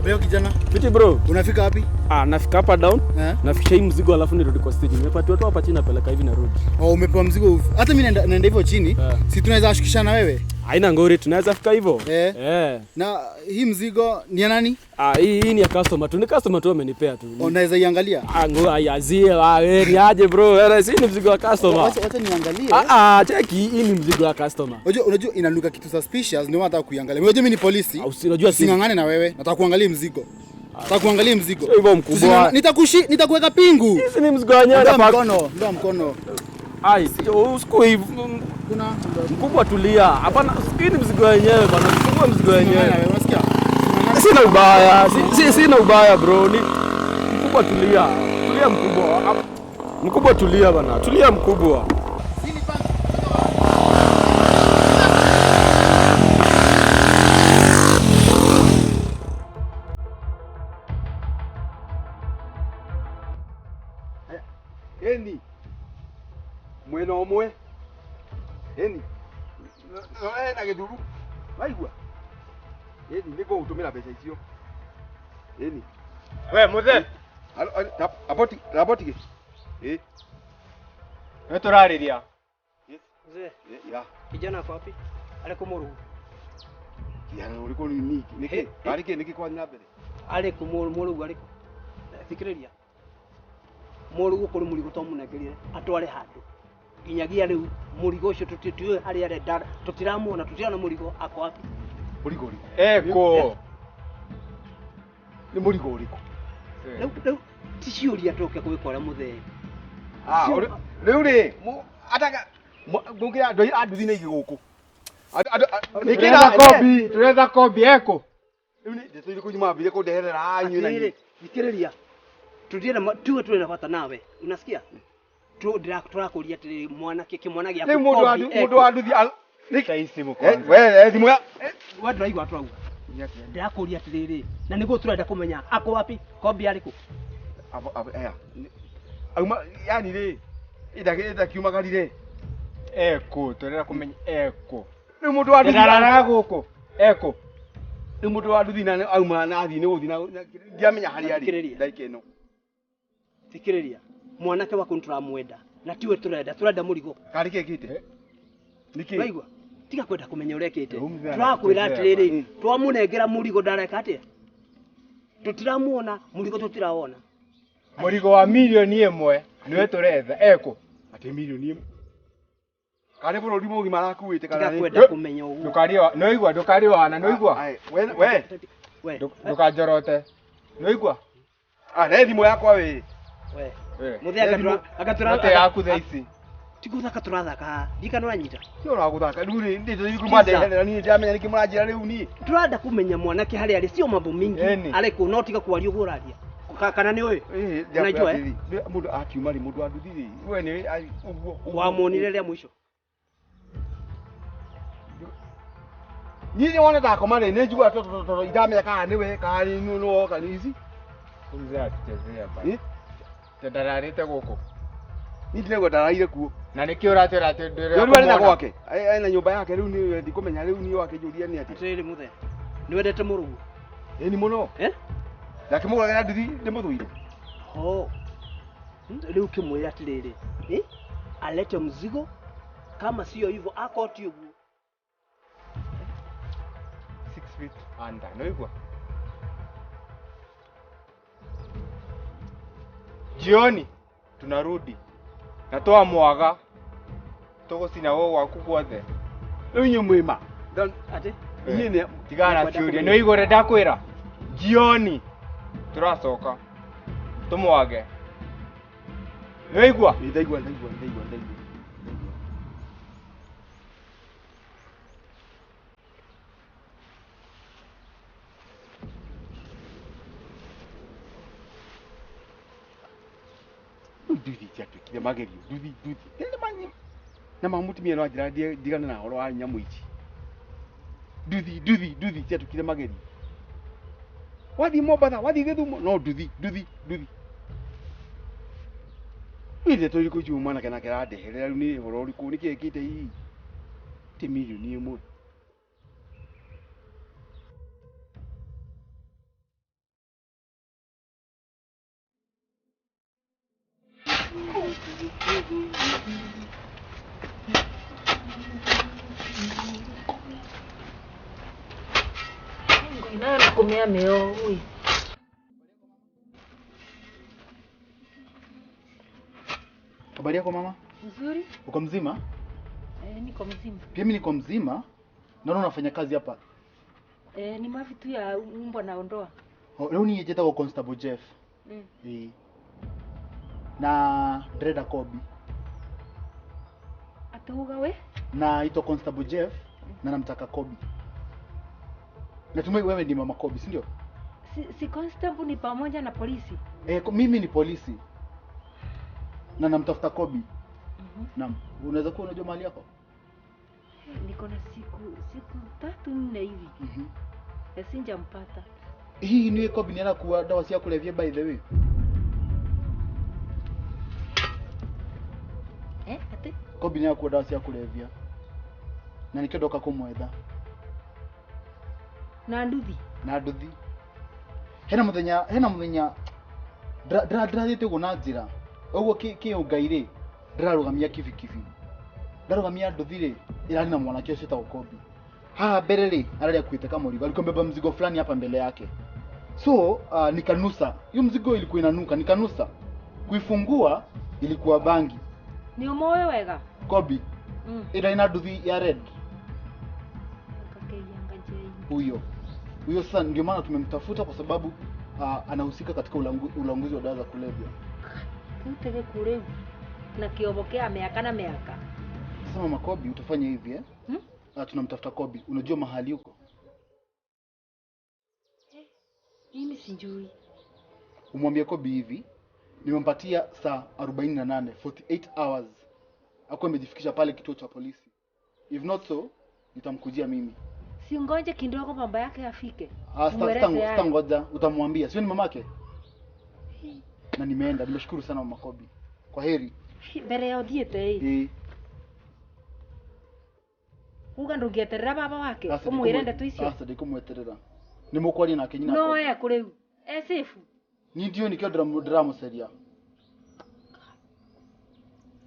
Leo kijana. Fiti bro. Unafika wapi? Ah, nafika hapa down. Eh? Nafikisha hii mzigo alafu nirudi kwa stage. Nimepatiwa tu hapa chini napeleka hivi narudi. Oh, umepewa mzigo. Hata mimi naenda hivyo chini. Si tunaweza shukishana wewe? Haina ngori, tunaweza fika hivyo. Eh. Eh. Na hii mzigo ni ya nani? Ah, hii ni ya customer tu. Ni customer tu amenipea tu. Unaweza iangalia? Ah, ngo ayazie, ah, wewe ni aje bro? Eh, si ni mzigo wa customer. Wacha niangalie. Ah, ah, cheki hii ni mzigo wa customer. Unajua inanuka kitu suspicious, ndio nataka kuiangalia. Unajua mimi ni polisi. Unajua si Sing'ang'ane na wewe. Nataka kuangalia mzigo. Nataka kuangalia mzigo. Sio hivyo mkubwa. Nitakuweka pingu. Hizi ni mzigo wenyewe. Ndoa mkono, ndoa mkono. Ai, sio usiku hivi. Kuna mkubwa tulia. Hapana, hii ni mzigo wenyewe bana. Mkubwa mzigo wenyewe. Unasikia? Sina ubaya. Sina ubaya bro. Ni mkubwa tulia. Tulia mkubwa. Mkubwa tulia bana. Tulia mkubwa. Eni mwena omwe eni na githuru waigua eni niko utumira mbeca icio eni we muthe aboti raboti eh we turariria Mzee. Ya Kijana ako wapi? Ariko murugu. Kijana uriko ni niki arike niki kwa na mbere Ariko murugu ariko. Thikiriria. Murugu kuri murigo to munengerire atware handu. Nginyagia riu murigo ucio tutitiwe haria arenda tutiramuona tutirona murigo ako wapi? Murigo uriko? Eko. Ni murigo uriko? Riu ti ciuria tuke gwikora muthee. Ah, riu ri ataka ngukira andu a nduthi nĩ igĩ gũkũ. Turetha kobi, turetha kobi eko. Riu nĩ ndeto irĩkũ nyuma kũndeherera inyuĩ na inyuĩ. Thikĩrĩria. Tutirenda tuwe turenda bata nawe. Unasikia? Turakuria atĩrĩrĩ mwanake kĩmwana gĩaku Rĩu mũndũ wa nduthi we thimũ ya we ndũraigua tũrauga. Ndĩrakũria atĩrĩrĩ na nĩguo tũrenda kũmenya ako wapi kobi arĩkũ. Auma yani rĩ ĩndakiumagarire eko turenda kũmenya eko. Rĩu mũndũ wa nduthi Ndĩrararaga gũkũ eko. Rĩu mũndũ wa nduthi na auma na athiĩ nĩ gũthiĩ na ndiamenya harĩa arĩ ndagĩka ĩno. Thikĩrĩria mwanake waku nĩtũramwenda na tiwe turenda turenda murigo. Karĩ kekĩte? Nĩkĩ? Waigua? Tiga kwenda kũmenya ũrĩa ekĩte. Tũrakwĩra atĩrĩrĩ twamũnengera mũrigo ndareka atĩa? Tũtiramuona mũrigo tũtirawona. Mũrigo wa milioni ĩmwe nĩwe tũretha eko. Atĩ milioni ĩmwe? Karĩ bũrũri mũgima arakuĩte kana Tiga kwenda kũmenya ũguo. Ndũkarie nĩwaigua ndũkarie wana nĩwaigua. We we. We. Ndukanjorote. Nĩwaigua? Ah, ne thimũ yakwa we. We. Mũthee Mũthee agatura yaku thaa ici. Ti gũthaka tũrathaka. Ndikana ũranyita. Ti ũragũthaka rĩu rĩ ndĩ mwandeherera niĩ ndiramenya nĩkĩ mũranjĩra rĩu niĩ. Tũrenda kũmenya mwanake harĩa arĩ sio mambo mingi. Arĩ kũ no tiga kwaria ũguo ũraria. Kana nĩ ũĩ? Unajua eh? Mũndũ akiuma rĩ mũndũ wa nduthi rĩ. We nĩ ũguo. Wamuonire rĩa mũico. Niĩ nĩ wona ndakoma rĩ nĩ njiguaga tondũ indamenya kana nĩwe kana nĩ woka nĩ ici. Mzee atuchezea bana. Ndararĩte gũkũ. Niĩ ndĩraigua ndaraire kuo. Na nĩkĩo ũratwĩra atĩ ndĩrĩ. Rĩu arĩ na gwake. Ena nyũmba yake rĩu nĩ ndikũmenya rĩu niĩ wakĩnjũria nĩ atĩa. Atĩrĩrĩ mũthee. Nĩ wendete mũrũguo? Ĩni mũno. Eh? Ndakĩmũgũragĩra nduthi ndĩmũthũire. Ho. Rĩu kĩmwĩre atĩrĩrĩ. Eh? Alete mzigo kama sio hivyo akoti ũguo. 6 feet under. Nĩwaigua? Jioni tunarudi. Natoa mwaga tũgũcina wo gwaku guothe. Rĩu inyuĩ mwĩma. Atĩ? Inyuĩ nĩ tigana na ciũria. Nĩwaigua ũrĩa ndakwĩra? Jioni tũracoka tũmwage. Nĩwaigua? Ndaigua ndaigua ndaigua ndaigua. Nduthi ciatuĩkire magerio nduthi nduthi na mamutumia no anjĩra ndigane na ũhoro wa nyamũ ici nduthi nduthi nduthi ciatuĩkire magerio wathiĩ Mombatha wathiĩ Gĩthumo no nduthi nduthi nduthi nĩ ndeto irĩkũ icio mwanake nake arandeherera rĩu nĩ ũhoro ũrĩkũ nĩkĩ ekĩte hihi ti mirioni ĩmwe. Kumea meo ui. Habari yako mama? Nzuri. Uko mzima? Niko mzima. Pia mimi niko mzima. Naona unafanya kazi hapa. Ni mavi tu ya umbwa naondoa. Oh, leo ni jeta kwa Constable Jeff. Na Dreda Kobi. Atuga we? Na ito Constable Jeff na namtaka Kobi. Natumai wewe ni mama Kobi, si ndio? Si constable ni pamoja na polisi. Mimi ni polisi. Na namtafuta Kobi. Naam, unaweza kuwa unajua mahali yako? Niko na siku 3 4 hivi. Sinjampata. Hii ni Kobi ni kuwa dawa cia kulevya by the way. Ate? Kobi ni kuwa dawa cia kulevya. Na nikio ndoka kumwetha. Na nduthi. Na nduthi. Hena muthenya ndrathiĩte ũguo na njĩra. Ũguo kĩũngai rĩ, ndĩrarũgamia kibikibi. Ndarũgamia nduthi rĩ, ĩrarĩ na mwanake ũcio wĩtagwo Kobi. Haha mbere rĩ, ararĩ akuĩte kamũrigo, alikuwa amebeba mzigo fulani hapa mbele yake. So, nikanusa. Hiyo mzigo ilikuwa inanuka, nikanusa. Kuifungua ilikuwa bangi. Ni umoe wega? Kobi. Ĩrarĩ na nduthi ya red. Huyo. Huyo sasa ndio maana tumemtafuta kwa sababu anahusika katika ulanguzi wa dawa za kulevya. Tutege kurevu na kiobokea miaka na miaka. Sasa mama Kobi utafanya hivi eh? Tunamtafuta Kobi. Unajua mahali yuko? Mimi sijui. Umwambie Kobi hivi, nimempatia saa 48, 48 hours. Akuwe amejifikisha pale kituo cha polisi. If not so, nitamkujia mimi. Si ngoje kidogo baba yake afike. Sita ngoja utamwambia. Sio ni mamake? Na nimeenda, nimeshukuru sana mama Kobi. Kwa heri. Mbere ya uthiete ĩ. Uga ndũngĩeterera baba wake ũmwĩre ndeto icio. Aca ndikumweterera. Nĩ mũkwaria nake nyina. No ekũ rĩu. E safe. Ni ndiũ nĩkĩo ndĩramũcaria.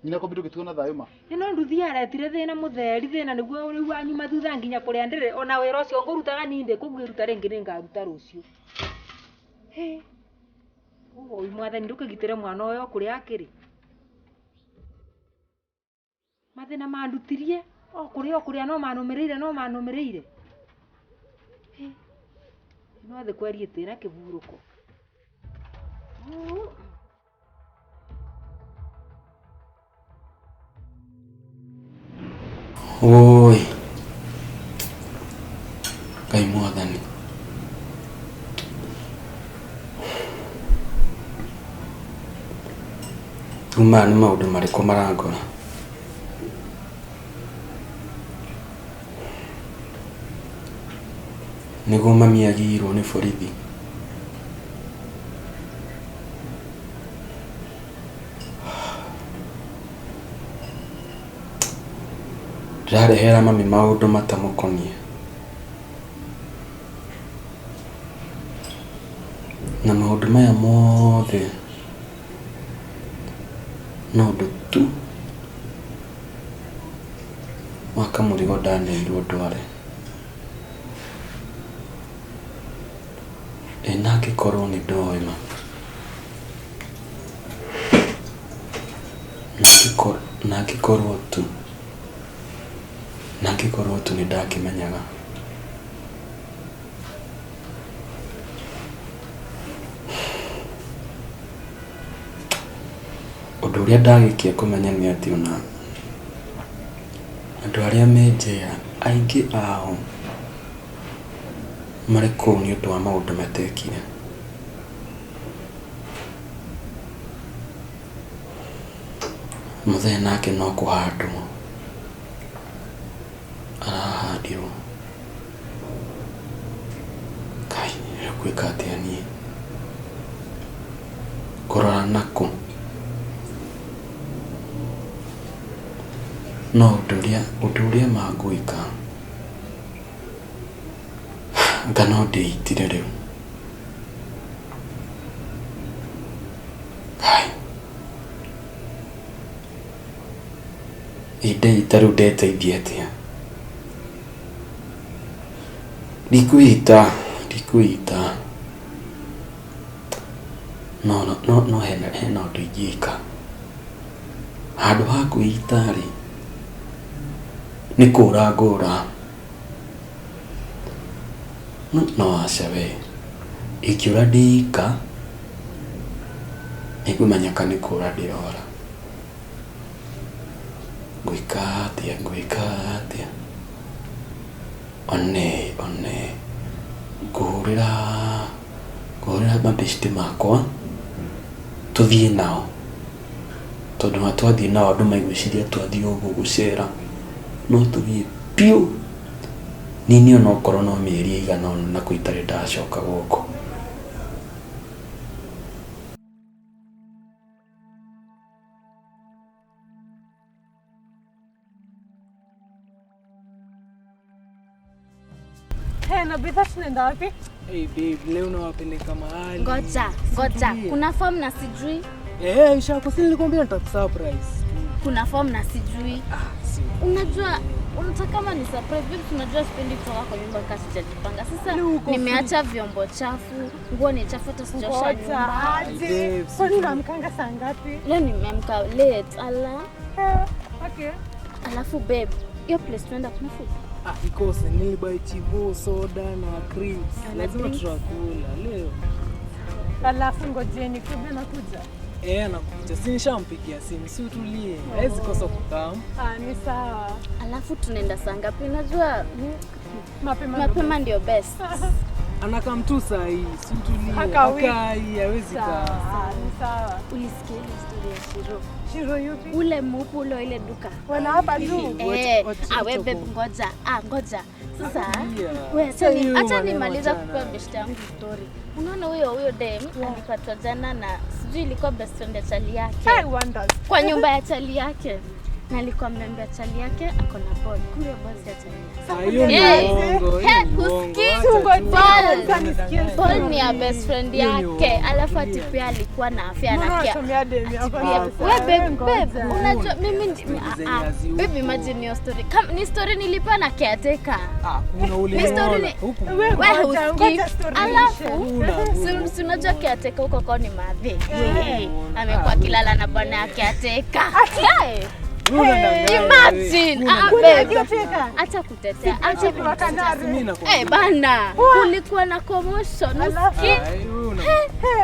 Nyina Kobi ndũngĩtigwo na thayũ ma. Ĩno nduthi aretire thĩna mũtheri thĩna nĩguo rĩu wanyuma thutha nginya kũrĩa ndĩrĩ ona wĩra ũcio ngũrutaga niĩ ndĩkũngĩruta rĩngĩ nĩngaruta rũciũ. Hĩ. Ũũ mwathani ndũkĩgitĩre mwana ũyũ kũrĩa akĩrĩ. Mathĩna mandutirie o kũrĩa no manũmĩrĩire no manũmĩrĩire. Hĩ. No thĩ kwariĩte na kĩhurũko. Oi. Ngai mwathani. Rĩu maya nĩ maũndũ marĩkũ marangora? Nĩguo mami agiirwo nĩ borithi. Ndĩrarehera mami maũndũ matamũkoniĩ. Na maũndũ maya mothe no ũndũ tu wa kamũrigo ndaneirwo ndware. Ĩ na angĩkorwo nĩ ndoĩ ma? Na angĩkorwo tu na angĩkorwo tu nĩ ndakĩmenyaga. Ũndũ ũrĩa ndagĩkia kũmenya nĩ atĩ ona andũ arĩa me njera aingĩ ao marĩ kũu nĩ ũndũ wa maũndũ matekire. Mũthee nake no kũhandwo arahandirwo. Kai, rĩu ngwĩka atĩa niĩ? Ngũrora nakũ? No ũndũ ũrĩa ma ngwĩka anga no ndĩitire rĩu. Kai, ĩ ndeita rĩu ndeteithia atĩa? Ndikwĩita. No hena ũndũ ingĩka. Handũ ha kwĩita rĩ, nĩ kũra ngũra. No aca we, ingĩũra ndĩika, nĩngũmenyeka nĩ kũra ndĩrora. Ngwĩka atĩa? One, ngũhũrĩra mabeshte makwa tũthiĩ nao. Tondũ ona twathiĩ nao andũ megwĩciria twathiĩ ũguo gũcera, no tũthiĩ biũ. Niĩ onokorwo no mĩeri ĩigana ũna na kũu itarĩ ndacoka gũkũ. Hey, na bidhaa tunaenda wapi? Hey babe, leo nawapeleka mahali. Ngoja. Kuna form na sijui. Shako, si nilikwambia nitakusurprise. Kuna form na sijui. Unajua unataka kama ni surprise babe, unajua sipendi kutoka kwa nyumba kama sijajipanga. Sasa nimeacha vyombo chafu, nguo ni chafu hata sijaosha nyumba. Kwani unaamkanga saa ngapi? Leo nimeamka late, ala. Okay. Alafu babe, hiyo place tunaenda kuna food. Ikose nilibuy chivo, soda na crisps. Lazima tutakula leo. Alafu ngojeni kubwa nakuja. Nakuja. Si nishampigia simu, si utulie. Haizi kosa kukam. Ni sawa. Alafu tunaenda saa ngapi? Unajua mapema ndio best. Anakam tu saa hii, si utulie. Hakai, hawezi kaa. Ni sawa. Ulisikia ile story ya Shiro? Shiro yupi? Ule mupu ule ile duka. Wana hapa juu. Awe babe ngoja. Ngoja. Sasa wewe acha nimaliza kupa best yangu story. Unaona huyo dem alipatwa jana na sijui ilikuwa best friend ya chali yake. I wonder. Kwa nyumba ya chali yake. Na alikuwa ameambia chali yake ako na boy. Kumbe boy si ya chali yake. Ball ni ya best friend yake. Alafu ati pia alikuwa na afya na pia. Wewe babe, unajua mimi babe imagine your story. Kama ni story nilipewa na caretaker. Kuna ule story wewe husikii. Alafu si unajua caretaker huko kwa ni madhe. Amekuwa kilala na bwana yake caretaker. Imagine, babe. Acha kutetea, acha kutetea. Eh, bana, kulikuwa na commotion. Usikii?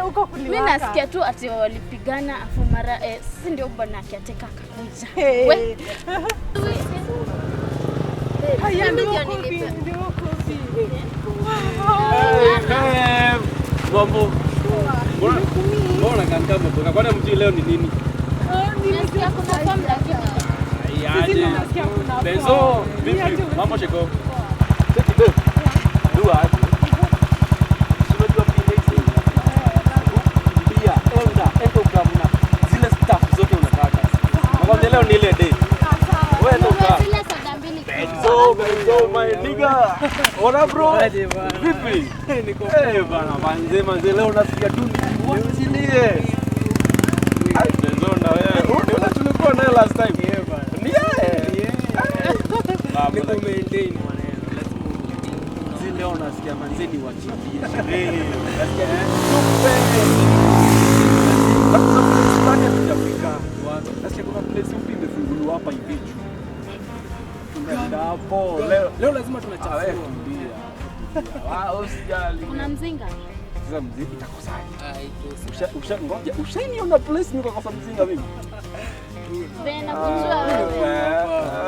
Huko kuliwaka. Mimi nasikia tu ati walipigana afu mara si ndio bwana akiateka akakuja. We. Haya, Mimi ndio ndio kofi, ndio kofi. Mambo. Mbona kanta mboka? Kwani mjui leo ni nini? Nasikia kuna form lakini Aje. Benzo, vipi? Mambo sheko. Cheki babe. Dua aje. Si unajua pia hizi. Pia enda, enda ukamna zile stuff zote unataka. Nakwambia leo ni ile day. Wewe enda uka. zile soda mbili. Benzo, Benzo my nigga. Ona bro. Vipi? Niko eh bana, manze manze leo nasikia tu nijiwachilie. Ai Benzo na wewe. Unaona tulikuwa naye last time. Yeah bana. Ni yeye. Niko maintain maneno. Lazima Zile leo nasikia manze ni wachilie sherehe. Nasikia ni tupe. Na kuna place fulani hatujafika. Nasikia kuna place mpya imefunguliwa hapa hivi juu. Tunaenda hapo. Leo leo lazima tunachafua. Ah, wewe tulia. Ah, usijali. Kuna mzinga? Sasa mzinga itakosaje? Usha ngoja, ushainiona place nikakosa mzinga mimi? Bena kujua wewe.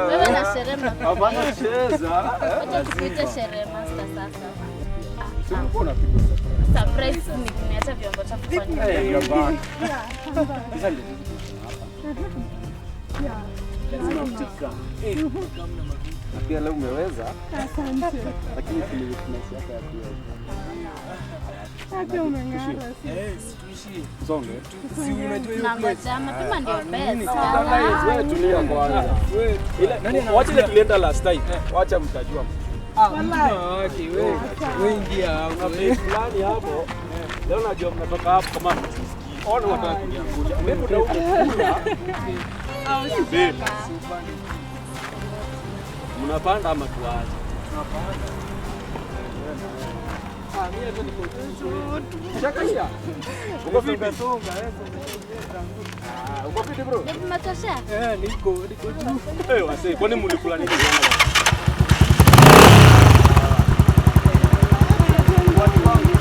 Wewe na sherehe mnafanya. Hapana cheza. Wacha tukuite sherehe master sasa. Si ulikuwa unapigwa surprise. Surprise ni kuniacha vyombo chafu kwa nyumba. Eh, you're back. Sasa ndio lazima utika. Na pia leo umeweza. Asante. Lakini kuna weakness yako ya kuoga. Hata umeng'ara. Tuishie. Songe. Si unajua hiyo Nangoja mapema ndio best. Wewe tulia kwanza. Ile wacha ile tulienda last time. Wacha mtajua. Ah, wake wewe. Wewe ingia hapo. Kuna place fulani hapo. Leo najua mnatoka hapo kama msisikii. Ona wataka kuniangusha. Mimi ndio ukula. Babe. Mnapanda ama tuache? Tunapanda. Ah, mimi hata niko Shakaisha. Uko vipi? Ah, uko vipi bro? Babe, umetosha? Eh, niko juu. Eh, wase, kwani mlikula nini jana? Watu wangu.